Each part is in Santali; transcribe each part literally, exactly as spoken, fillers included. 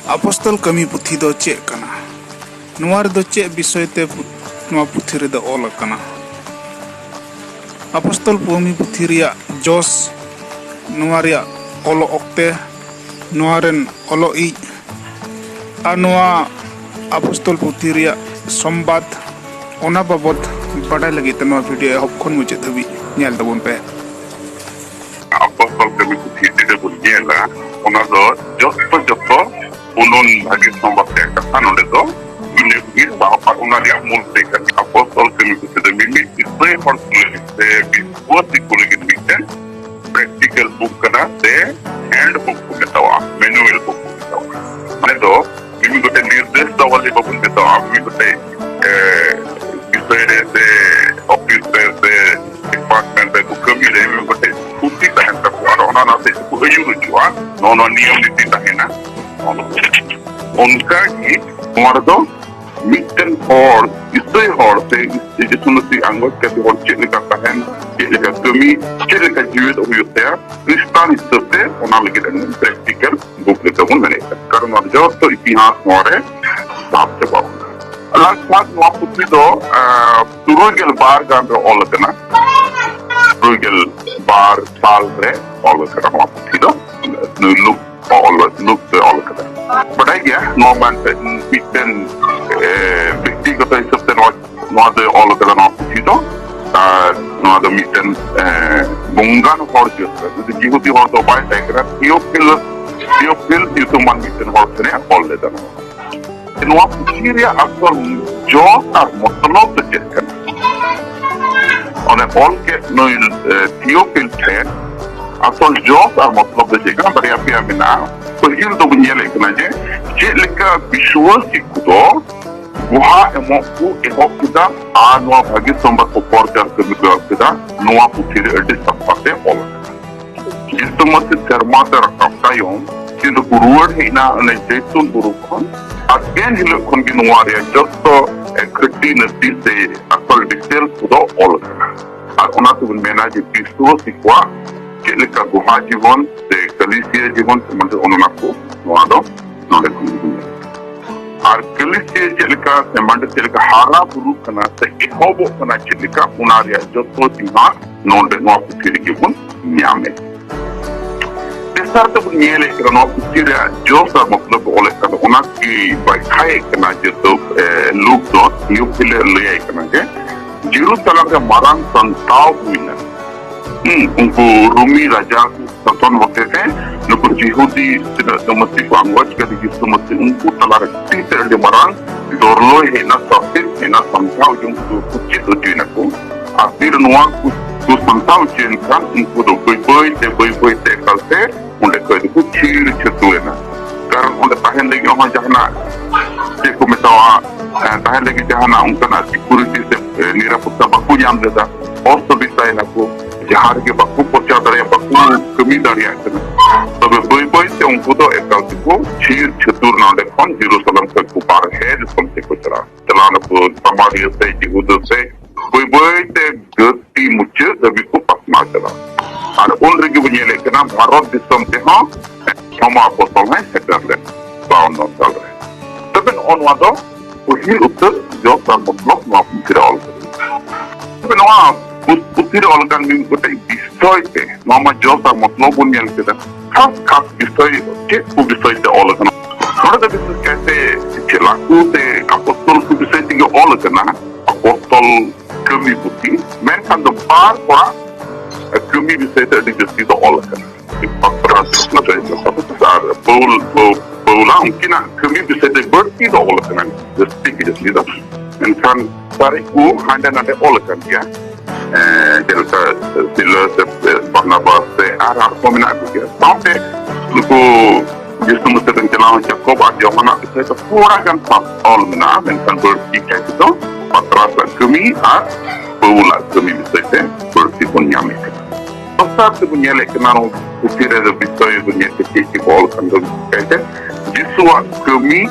ᱟᱯᱚᱥᱛᱚᱞ ᱠᱟᱹᱢᱤ ᱯᱩᱛᱷᱤ ᱫᱚ ᱪᱮᱫ ᱠᱟᱱᱟ? ᱱᱚᱣᱟ ᱨᱮᱫᱚ ᱪᱮᱫ ᱵᱤᱥᱚᱭ ᱛᱮ ᱯᱩ-, ᱱᱚᱣᱟ ᱯᱩᱛᱷᱤ ᱨᱮᱫᱚ ᱚᱞ ᱟᱠᱟᱱᱟ? ᱟᱯᱚᱥᱛᱚᱞ ᱠᱟᱹᱢᱤ ᱯᱩᱛᱷᱤ ᱨᱮᱭᱟᱜ ᱡᱚᱥ, ᱱᱚᱣᱟ ᱨᱮᱭᱟᱜ ᱚᱞᱚᱜ ᱚᱠᱛᱮ, ᱱᱚᱣᱟ ᱨᱮᱱ ᱚᱞᱚᱜ ᱤᱡ ᱟᱨ ᱱᱚᱣᱟ ᱟᱯᱚᱥᱛᱚᱞ ᱯᱩᱛᱷᱤ ᱨᱮᱭᱟᱜ ᱥᱚᱢᱵᱟᱫ, ᱚᱱᱟ ᱵᱟᱵᱚᱛ ᱵᱟᱰᱟᱭ ᱞᱟᱹᱜᱤᱫ ᱛᱮ ᱱᱚᱣᱟ ᱵᱷᱤᱰᱤᱭᱳ ᱮᱦᱚᱵ ᱠᱷᱚᱱ ᱢᱩᱪᱟᱹᱫ ᱫᱷᱟᱹᱵᱤᱡ ᱧᱮᱞ ᱛᱟᱵᱚᱱ ᱯᱮ᱾ ᱟᱯᱚᱥᱛᱚᱞ ᱠᱟᱹᱢᱤ ᱯᱩᱛᱷᱤ ᱡᱩᱫᱤ ᱵᱚᱱ ᱧᱮᱞᱟ, ᱚᱱᱟ ᱫᱚ ᱡᱚᱛᱚ, ᱡᱚᱛᱚ ᱵᱩᱱᱩᱱ ᱵᱷᱟᱹᱜᱤ ᱥᱚᱢᱵᱟᱫ ᱨᱮᱭᱟᱜ ᱠᱟᱛᱷᱟ ᱱᱚᱰᱮ ᱫᱚ ᱩᱞᱞᱮᱠᱷ ᱜᱮ ᱵᱟᱝ, ᱟᱨ ᱚᱱᱟ ᱨᱮᱭᱟᱜ ᱢᱩᱞ ᱫᱚ ᱠᱟᱱᱟ᱾ ᱟᱯᱚᱥᱛᱚᱞ ᱠᱟᱹᱢᱤ ᱯᱩᱛᱷᱤ ᱫᱚ ᱢᱤᱢᱤᱫ ᱤᱥᱨᱟᱹᱭᱞ ᱦᱚᱲ ᱠᱚ ᱞᱟᱹᱜᱤᱫ ᱥᱮ ᱵᱤᱥᱣᱟᱥᱤ ᱠᱚ ᱞᱟᱹᱜᱤᱫ ᱢᱤᱫᱴᱮᱱ ᱯᱨᱮᱠᱴᱤᱠᱟᱞ ᱵᱩᱠ ᱠᱟᱱᱟ ᱥᱮ ᱦᱮᱱᱰ ᱵᱩᱠ ᱠᱚ ᱢᱮᱛᱟᱣᱟᱜᱼᱟ, ᱢᱮᱱᱩᱣᱟᱞ ᱵᱩᱠ ᱠᱚ ᱢᱮᱛᱟᱣᱟᱜᱼᱟ᱾ ᱢᱟᱱᱮ ᱫᱚ ᱢᱤᱢᱤᱫ ᱜᱚᱴᱮᱡ ᱱᱤᱨᱫᱮᱥᱟᱣᱟᱞᱤ ᱵᱟᱵᱚᱱ ᱢᱮᱛᱟᱣᱟᱜᱼᱟ, ᱢᱤᱢᱤᱫ ᱜᱚᱴᱮᱡ, ᱮ, ᱵᱤᱥᱚᱭ ᱨᱮ ᱥᱮ ᱚᱯᱷᱤᱥ ᱨᱮ ᱥᱮ ᱰᱤᱯᱟᱨᱴᱢᱮᱱᱴ ᱨᱮ ᱠᱚ ᱠᱟᱹᱢᱤ ᱨᱮ ᱢᱤᱢᱤᱫ ᱜᱚᱴᱮᱡ ᱛᱷᱩᱛᱤ ᱛᱟᱦᱮᱱ ᱛᱟᱠᱚᱣᱟ, ᱟᱨ ᱚᱱᱟ ᱱᱟᱥᱮ ᱠᱚ ᱟᱹᱭᱩᱨ ᱦᱚᱪᱚᱜᱼᱟ, ᱱᱚᱜᱼᱚ ᱱᱚᱣᱟ ᱱᱤᱭᱚᱢ ᱱᱤᱛᱤ ᱛᱟᱦᱮᱱᱟ᱾ ᱚᱱᱠᱟ ᱜᱮ ᱱᱚᱣᱟ ᱨᱮᱫᱚ ᱢᱤᱫᱴᱮᱱ ᱦᱚᱲ, ᱤᱥᱟᱹᱭ ᱦᱚᱲ ᱥᱮ ᱡᱤᱥᱩ ᱢᱟᱹᱥᱤ ᱟᱸᱜᱚᱪ ᱠᱟᱛᱮ ᱦᱚᱲ ᱪᱮᱫ ᱞᱮᱠᱟ ᱛᱟᱦᱮᱱ, ᱪᱮᱫ ᱞᱮᱠᱟ ᱠᱟᱹᱢᱤ, ᱪᱮᱫ ᱞᱮᱠᱟ ᱡᱤᱣᱮᱫ ᱦᱩᱭᱩᱜ ᱛᱟᱭᱟ, ᱠᱷᱨᱤᱥᱴᱟᱱ ᱦᱤᱥᱟᱹᱵ ᱛᱮ ᱚᱱᱟ ᱞᱟᱹᱜᱤᱫ ᱟᱹᱰᱤ ᱯᱨᱮᱠᱴᱤᱠᱟᱞ ᱵᱩᱠ ᱞᱮᱠᱟ ᱵᱚᱱ ᱢᱮᱱᱮᱫ ᱠᱟᱱᱟ᱾ ᱠᱟᱨᱚᱱ ᱱᱚᱣᱟ ᱡᱚᱛᱚ ᱤᱛᱤᱦᱟᱥ ᱱᱚᱣᱟ ᱨᱮ ᱥᱟᱵ ᱪᱟᱵᱟ ᱟᱠᱟᱱᱟ᱾ ᱞᱟᱜᱽ ᱵᱷᱟᱜᱽ ᱱᱚᱣᱟ ᱯᱩᱛᱷᱤ ᱫᱚ, ᱟᱸ, ᱛᱩᱨᱩᱭ ᱜᱮᱞ ᱵᱟᱨ ᱜᱟᱱ ᱨᱮ ᱚᱞ ᱟᱠᱟᱱᱟ᱾ ᱛᱩᱨᱩᱭ ᱜᱮᱞ ᱵᱟᱨ ᱥᱟᱞ ᱨᱮ ᱚᱞ ᱟᱠᱟᱱᱟ ᱱᱚᱣᱟ ᱯᱩᱛᱷᱤ ᱫᱚ᱾ ᱱᱩᱭ ᱞᱩᱠ ᱚᱞ, ᱞᱩᱠ ᱛᱮ ᱚᱞ ᱟᱠᱟᱫᱟ᱾ ᱵᱟᱰᱟᱭ ᱜᱮᱭᱟ, ᱱᱚᱣᱟ ᱢᱟ ᱮᱱᱛᱮᱫ ᱢᱤᱫᱴᱮᱱ, ᱮ, ᱵᱮᱠᱛᱤᱜᱚᱛᱚ ᱦᱤᱥᱟᱹᱵ ᱛᱮ ᱱᱚᱣᱟ, ᱱᱚᱣᱟ ᱫᱚᱭ ᱚᱞ ᱟᱠᱟᱫᱟ ᱱᱚᱣᱟ ᱯᱩᱛᱷᱤ ᱫᱚ᱾ ᱟᱨ ᱱᱚᱣᱟ ᱫᱚ ᱢᱤᱫᱴᱮᱱ, ᱮ, ᱵᱚᱝᱜᱟᱱ ᱦᱚᱲ ᱡᱟᱹᱛ ᱨᱮ, ᱡᱩᱫᱤ ᱡᱤᱦᱩᱫᱤ ᱦᱚᱲ ᱫᱚ ᱵᱟᱭ ᱛᱟᱦᱮᱸ ᱠᱟᱱᱟ, ᱛᱷᱤᱭᱳᱯᱷᱤᱞ, ᱛᱷᱤᱭᱳᱯᱷᱤᱞ ᱧᱩᱛᱩᱢᱟᱱ ᱢᱤᱫᱴᱮᱱ ᱦᱚᱲ ᱴᱷᱮᱱᱮ ᱚᱞ ᱞᱮᱫᱟ ᱱᱚᱣᱟ᱾ ᱱᱚᱣᱟ ᱯᱩᱛᱷᱤ ᱨᱮᱭᱟᱜ ᱟᱥᱚᱞ ᱡᱚᱥ ᱟᱨ ᱢᱚᱛᱞᱚᱵ ᱫᱚ ᱪᱮᱫ ᱠᱟᱱᱟ? ᱚᱱᱮ ᱚᱞ ᱠᱮᱫ ᱱᱩᱭ, ᱮ, ᱛᱷᱤᱭᱳᱯᱷᱤᱞ ᱴᱷᱮᱱ ᱟᱥᱚᱞ ᱡᱚᱥ ᱟᱨ ᱢᱚᱛᱞᱚᱵ ᱫᱚ ᱪᱮᱫ ᱠᱟᱱᱟ? ᱵᱟᱨᱭᱟ ᱯᱮᱭᱟ ᱢᱮᱱᱟᱜᱼᱟ᱾ ᱯᱟᱹᱦᱤᱞ ᱫᱚᱵᱚᱱ ᱧᱮᱞᱮᱫ ᱠᱟᱱᱟ ᱡᱮ ᱪᱮᱫ ᱞᱮᱠᱟ ᱵᱤᱥᱣᱟᱥᱤ ᱠᱚᱫᱚ ᱜᱩᱦᱟ ᱮᱢᱚᱜ ᱠᱚ ᱮᱦᱚᱵ ᱠᱮᱫᱟ ᱟᱨ ᱱᱚᱣᱟ ᱵᱷᱟᱹᱜᱤ ᱥᱚᱢᱵᱟᱫ ᱠᱚ ᱯᱨᱚᱪᱟᱨ ᱠᱟᱹᱢᱤ ᱠᱚ ᱮᱦᱚᱵ ᱠᱮᱫᱟ, ᱱᱚᱣᱟ ᱯᱩᱛᱷᱤ ᱨᱮ ᱟᱹᱰᱤ ᱥᱟᱯᱷᱟ ᱛᱮ ᱚᱞ ᱟᱠᱟᱱᱟ᱾ ᱡᱤᱥᱩ ᱢᱟᱹᱥᱤ ᱥᱮᱨᱢᱟ ᱛᱮ ᱨᱟᱠᱟᱵ ᱛᱟᱭᱚᱢ ᱛᱤᱱ ᱨᱮᱠᱚ ᱨᱩᱣᱟᱹᱲ ᱦᱮᱡ ᱮᱱᱟ ᱚᱱᱮ ᱡᱮᱭᱛᱩᱱ ᱵᱩᱨᱩ ᱠᱷᱚᱱ, ᱟᱨ ᱮᱱ ᱦᱤᱞᱳᱜ ᱠᱷᱚᱱ ᱜᱮ ᱱᱚᱣᱟ ᱨᱮᱭᱟᱜ ᱡᱚᱛᱚ, ᱮ, ᱠᱷᱟᱹᱴᱤ ᱱᱟᱹᱴᱤ ᱥᱮ ᱟᱥᱚᱞ ᱰᱤᱴᱮᱞᱥ ᱠᱚᱫᱚ ᱚᱞ ᱟᱠᱟᱱᱟ᱾ ᱟᱨ ᱚᱱᱟ ᱛᱮᱵᱚᱱ ᱢᱮᱱᱟ ᱡᱮ ᱵᱤᱥᱣᱟᱥᱤ ᱠᱚᱣᱟᱜ ᱪᱮᱫ ᱞᱮᱠᱟ ᱜᱩᱦᱟ ᱡᱤᱵᱚᱱ ᱥᱮ ᱠᱟᱹᱞᱤᱥᱤᱭᱟ ᱡᱤᱵᱚᱱ ᱥᱮ ᱢᱟᱱᱮ ᱚᱱᱟ ᱠᱚ, ᱱᱚᱣᱟ ᱫᱚ, ᱚᱸᱰᱮ ᱠᱷᱚᱱ ᱜᱮᱵᱚᱱ ᱧᱟᱢᱟ᱾ ᱟᱨ ᱠᱟᱹᱞᱤᱥᱤᱭᱟᱹ ᱪᱮᱫ ᱞᱮᱠᱟ ᱥᱮ ᱢᱟᱱᱰᱤ ᱪᱮᱫ ᱞᱮᱠᱟ ᱦᱟᱨᱟ ᱵᱩᱨᱩᱜ ᱠᱟᱱᱟ ᱥᱮ ᱮᱦᱚᱵᱚᱜ ᱠᱟᱱᱟ ᱪᱮᱫ ᱞᱮᱠᱟ, ᱚᱱᱟ ᱨᱮᱭᱟᱜ ᱡᱚᱛᱚ ᱪᱤᱱᱦᱟᱹ ᱱᱚᱰᱮ ᱱᱚᱣᱟ ᱯᱩᱛᱷᱤ ᱨᱮᱜᱮ ᱵᱚᱱ ᱧᱟᱢᱮᱫ᱾ ᱛᱮᱥᱟᱨ ᱛᱮᱵᱚᱱ ᱧᱮᱞᱮᱫ ᱠᱟᱱᱟ, ᱱᱚᱣᱟ ᱯᱩᱛᱷᱤ ᱨᱮᱭᱟᱜ ᱡᱚᱥ ᱟᱨ ᱢᱚᱛᱞᱚᱵ ᱚᱞᱮᱫ ᱠᱟᱱᱟ, ᱚᱱᱟ ᱜᱮ ᱵᱟᱭᱠᱷᱟᱭᱮᱫ ᱠᱟᱱᱟ᱾ ᱡᱮᱦᱮᱛᱩ, ᱮ, ᱞᱩᱠ ᱫᱚ ᱛᱷᱤᱭᱳᱯᱷᱤᱞᱮ ᱞᱟᱹᱭᱟᱭ ᱠᱟᱱᱟ ᱡᱮ ᱡᱮᱨᱩᱥᱟᱞᱮᱢ ᱨᱮ ᱢᱟᱨᱟᱝ ᱥᱟᱱᱛᱟᱣ ᱦᱩᱭᱱᱟ᱾ ᱦᱩᱸ, ᱩᱱᱠᱩ ᱨᱳᱢᱤ ᱨᱟᱡᱟ ᱠᱚ ᱥᱟᱥᱚᱱ ᱦᱚᱛᱮᱛᱮ ᱱᱩᱠᱩ ᱡᱤᱦᱩᱫᱤ ᱛᱤᱱᱟᱹᱜ ᱡᱟᱹᱢᱟᱹᱛᱤ ᱠᱚ ᱟᱸᱜᱚᱪ ᱠᱟᱫᱮ ᱡᱤᱥᱩ ᱢᱟᱹᱥᱤ, ᱩᱱᱠᱩ ᱛᱟᱞᱟᱨᱮ ᱟᱹᱰᱤ ᱛᱮ ᱟᱹᱰᱤ ᱢᱟᱨᱟᱝ ᱫᱚᱨᱞᱚᱭ ᱦᱮᱡ ᱮᱱᱟ, ᱥᱟᱥᱮᱛ ᱦᱮᱡ ᱮᱱᱟ, ᱥᱟᱱᱛᱟᱣ ᱡᱚᱝ ᱠᱚ ᱪᱮᱫ ᱦᱚᱪᱚᱭᱮᱱᱟ ᱠᱚ᱾ ᱟᱨ ᱛᱤᱨ ᱱᱚᱣᱟ ᱠᱚ, ᱠᱚ ᱥᱟᱱᱛᱟᱣ ᱦᱚᱪᱚᱭᱮᱱ ᱠᱷᱟᱱ ᱩᱱᱠᱩ ᱫᱚ ᱵᱟᱹᱭ ᱵᱟᱹᱭ ᱛᱮ, ᱵᱟᱹᱭ ᱵᱟᱹᱭ ᱛᱮ ᱮᱠᱟᱞ ᱛᱮ ᱚᱸᱰᱮ ᱠᱷᱚᱡ ᱫᱚᱠᱚ ᱪᱷᱤᱲ ᱪᱷᱟᱹᱛᱩᱨ ᱮᱱᱟ᱾ ᱠᱟᱨᱚᱱ ᱚᱸᱰᱮ ᱛᱟᱦᱮᱱ ᱞᱟᱹᱜᱤᱫ ᱦᱚᱸ ᱡᱟᱦᱟᱱᱟᱜ, ᱪᱮᱫ ᱠᱚ ᱢᱮᱛᱟᱣᱟᱜᱼᱟ, ᱮᱸ, ᱛᱟᱦᱮᱱ ᱞᱟᱹᱜᱤᱫ ᱡᱟᱦᱟᱱᱟᱜ ᱚᱱᱠᱟᱱᱟᱜ ᱥᱤᱠᱩᱨᱤᱴᱤ ᱥᱮ, ᱮ, ᱱᱤᱨᱟᱯᱚᱛᱛᱟ ᱵᱟᱠᱚ ᱧᱟᱢ ᱞᱮᱫᱟ᱾ ᱚᱥᱩᱵᱤᱫᱷᱟᱭᱮᱱᱟ ᱠᱚ, ᱡᱟᱦᱟᱸ ᱨᱮᱜᱮ ᱵᱟᱠᱚ ᱯᱨᱚᱪᱟᱨ ᱫᱟᱲᱮᱭᱟᱜᱼᱟ, ᱵᱟᱠᱚ ᱠᱟᱹᱢᱤ ᱫᱟᱲᱮᱭᱟᱜ ᱠᱟᱱᱟ᱾ ᱛᱚᱵᱮ ᱵᱟᱹᱭ ᱵᱟᱹᱭ ᱛᱮ ᱩᱱᱠᱩ ᱫᱚ ᱮᱠᱟᱞ ᱛᱮᱠᱚ ᱪᱷᱤᱲ ᱪᱷᱟᱹᱛᱩᱨ ᱮᱱᱟ, ᱚᱸᱰᱮ ᱠᱷᱚᱱ ᱡᱮᱨᱩᱥᱟᱞᱮᱢ ᱠᱷᱚᱱ ᱠᱚ ᱵᱟᱨᱦᱮ ᱫᱤᱥᱚᱢ ᱛᱮᱠᱚ ᱪᱟᱞᱟᱜᱼᱟ᱾ ᱪᱟᱞᱟᱣ ᱱᱟᱠᱚ ᱥᱟᱢᱟᱨᱤᱭᱟᱹ ᱥᱮ ᱡᱤᱦᱩᱫᱟ ᱥᱮ, ᱵᱟᱹᱭ ᱵᱟᱹᱭ ᱛᱮ ᱜᱟᱹᱛᱤ ᱢᱩᱪᱟᱹᱫ ᱫᱷᱟᱹᱵᱤᱡ ᱠᱚ ᱯᱟᱥᱱᱟᱣ ᱪᱟᱞᱟᱜᱼᱟ᱾ ᱟᱨ ᱩᱱ ᱨᱮᱜᱮ ᱵᱚᱱ ᱧᱮᱞᱮᱫ ᱠᱟᱱᱟ ᱵᱷᱟᱨᱚᱛ ᱫᱤᱥᱚᱢ ᱛᱮᱦᱚᱸ ᱛᱷᱚᱢᱟ ᱟᱯᱚᱥᱛᱚᱞ ᱦᱚᱸᱭ ᱥᱮᱴᱮᱨ ᱞᱮᱱ ᱵᱟᱣᱟᱱᱱᱚ ᱥᱟᱞ ᱨᱮ᱾ ᱛᱚᱵᱮ ᱱᱚᱜᱼᱚ ᱱᱚᱣᱟ ᱫᱚ ᱯᱟᱹᱦᱤᱞ ᱩᱛᱟᱹᱨ ᱡᱚᱥ ᱟᱨ ᱢᱚᱛᱞᱚᱵ ᱱᱚᱣᱟ ᱯᱩᱛᱷᱤ ᱨᱮ ᱚᱞ ᱠᱟᱱᱟ᱾ ᱛᱚᱵᱮ ᱱᱚᱣᱟ ᱯᱩ-, ᱯᱩᱛᱷᱤ ᱨᱮ ᱚᱞ ᱟᱠᱟᱱ ᱢᱤᱫ ᱜᱚᱴᱮᱡ ᱵᱤᱥᱚᱭ ᱛᱮ, ᱱᱚᱣᱟ ᱢᱟ ᱡᱚᱥ ᱟᱨ ᱢᱚᱛᱞᱚᱵ ᱵᱚᱱ ᱧᱮᱞ ᱠᱮᱫᱟ, ᱠᱷᱟᱥ ᱠᱷᱟᱥ ᱵᱤᱥᱚᱭ ᱪᱮᱫ ᱠᱚ ᱵᱤᱥᱚᱭ ᱛᱮ ᱚᱞ ᱟᱠᱟᱱᱟ? ᱱᱚᱰᱮ ᱫᱚ ᱵᱤᱥᱮᱥ ᱠᱟᱭᱛᱮ ᱪᱮᱞᱟ ᱠᱚ ᱥᱮ ᱟᱯᱚᱥᱛᱚᱞ ᱠᱚ ᱵᱤᱥᱚᱭ ᱛᱮᱜᱮ ᱚᱞ ᱟᱠᱟᱱᱟ, ᱟᱯᱚᱥᱛᱚᱞ ᱠᱟᱹᱢᱤ ᱯᱩᱛᱷᱤ᱾ ᱢᱮᱱᱠᱷᱟᱱ ᱫᱚ ᱵᱟᱨ ᱦᱚᱲᱟᱜ ᱠᱟᱹᱢᱤ ᱵᱤᱥᱚᱭ ᱛᱮ ᱟᱹᱰᱤ ᱡᱟᱹᱥᱛᱤ ᱫᱚ ᱚᱞ ᱟᱠᱟᱱᱟ᱾ ᱯᱟᱛᱨᱟᱥ ᱟᱨ ᱯᱟᱹᱣᱞ-, ᱯᱟᱹᱣᱞᱟ ᱩᱱᱠᱤᱱᱟᱜ ᱠᱟᱹᱢᱤ ᱵᱤᱥᱚᱭ ᱛᱮ ᱵᱟᱹᱲᱛᱤ ᱫᱚ ᱚᱞ ᱟᱠᱟᱱᱟ, ᱡᱟᱹᱥᱛᱤ ᱜᱮ ᱡᱟᱹᱥᱛᱤ ᱫᱚ᱾ ᱢᱮᱱᱠᱷᱟᱱ ᱥᱟᱨᱮᱡ ᱠᱚ ᱦᱟᱸᱰᱮ ᱱᱟᱰᱮ ᱚᱞ ᱟᱠᱟᱱ ᱜᱮᱭᱟ᱾ ᱮᱸ, ᱡᱮᱞᱮᱠᱟ ᱥᱤᱞᱟᱹ ᱥᱮ ᱵᱟᱨᱱᱟᱵᱟᱥ ᱥᱮ ᱟᱨ ᱟᱨᱦᱚᱸ ᱢᱮᱱᱟᱜ ᱠᱚᱜᱮᱭᱟ᱾ ᱥᱟᱶᱛᱮ ᱱᱩᱠᱩ ᱡᱤᱥᱩ ᱢᱟᱹᱥᱤ ᱨᱮᱱ ᱪᱮᱞᱟᱣ ᱡᱟᱠᱚᱵ ᱟᱨ ᱡᱳᱦᱟᱱᱟᱜ ᱵᱤᱥᱚᱭ ᱛᱮ ᱛᱷᱚᱲᱟ ᱜᱟᱱ ᱥᱟᱵ ᱚᱞ ᱢᱮᱱᱟᱜᱼᱟ, ᱢᱮᱱᱠᱷᱟᱱ ᱵᱟᱹᱲᱛᱤ ᱠᱟᱭ ᱛᱮᱫᱚ ᱯᱟᱛᱨᱟᱥᱟᱜ ᱠᱟᱹᱢᱤ ᱟᱨ ᱯᱟᱹᱣᱞᱟᱜ ᱠᱟᱹᱢᱤ ᱵᱤᱥᱚᱭ ᱛᱮ ᱵᱟᱹᱲᱛᱤ ᱵᱚᱱ ᱧᱟᱢᱮᱫ ᱠᱟᱱᱟ᱾ ᱫᱚᱥᱟᱨ ᱛᱮᱵᱚᱱ ᱧᱮᱞᱮᱫ ᱠᱟᱱᱟ, ᱱᱚᱣᱟ ᱯᱩᱛᱷᱤ ᱨᱮ ᱵᱤᱥᱚᱭ ᱵᱚᱱ ᱧᱮᱞ ᱠᱮᱫ ᱪᱮᱫ ᱪᱮᱫ ᱠᱚ ᱚᱞ ᱠᱟᱱ ᱫᱚ ᱠᱟᱭᱛᱮ ᱡᱤᱥᱩᱣᱟᱜ ᱠᱟᱹᱢᱤ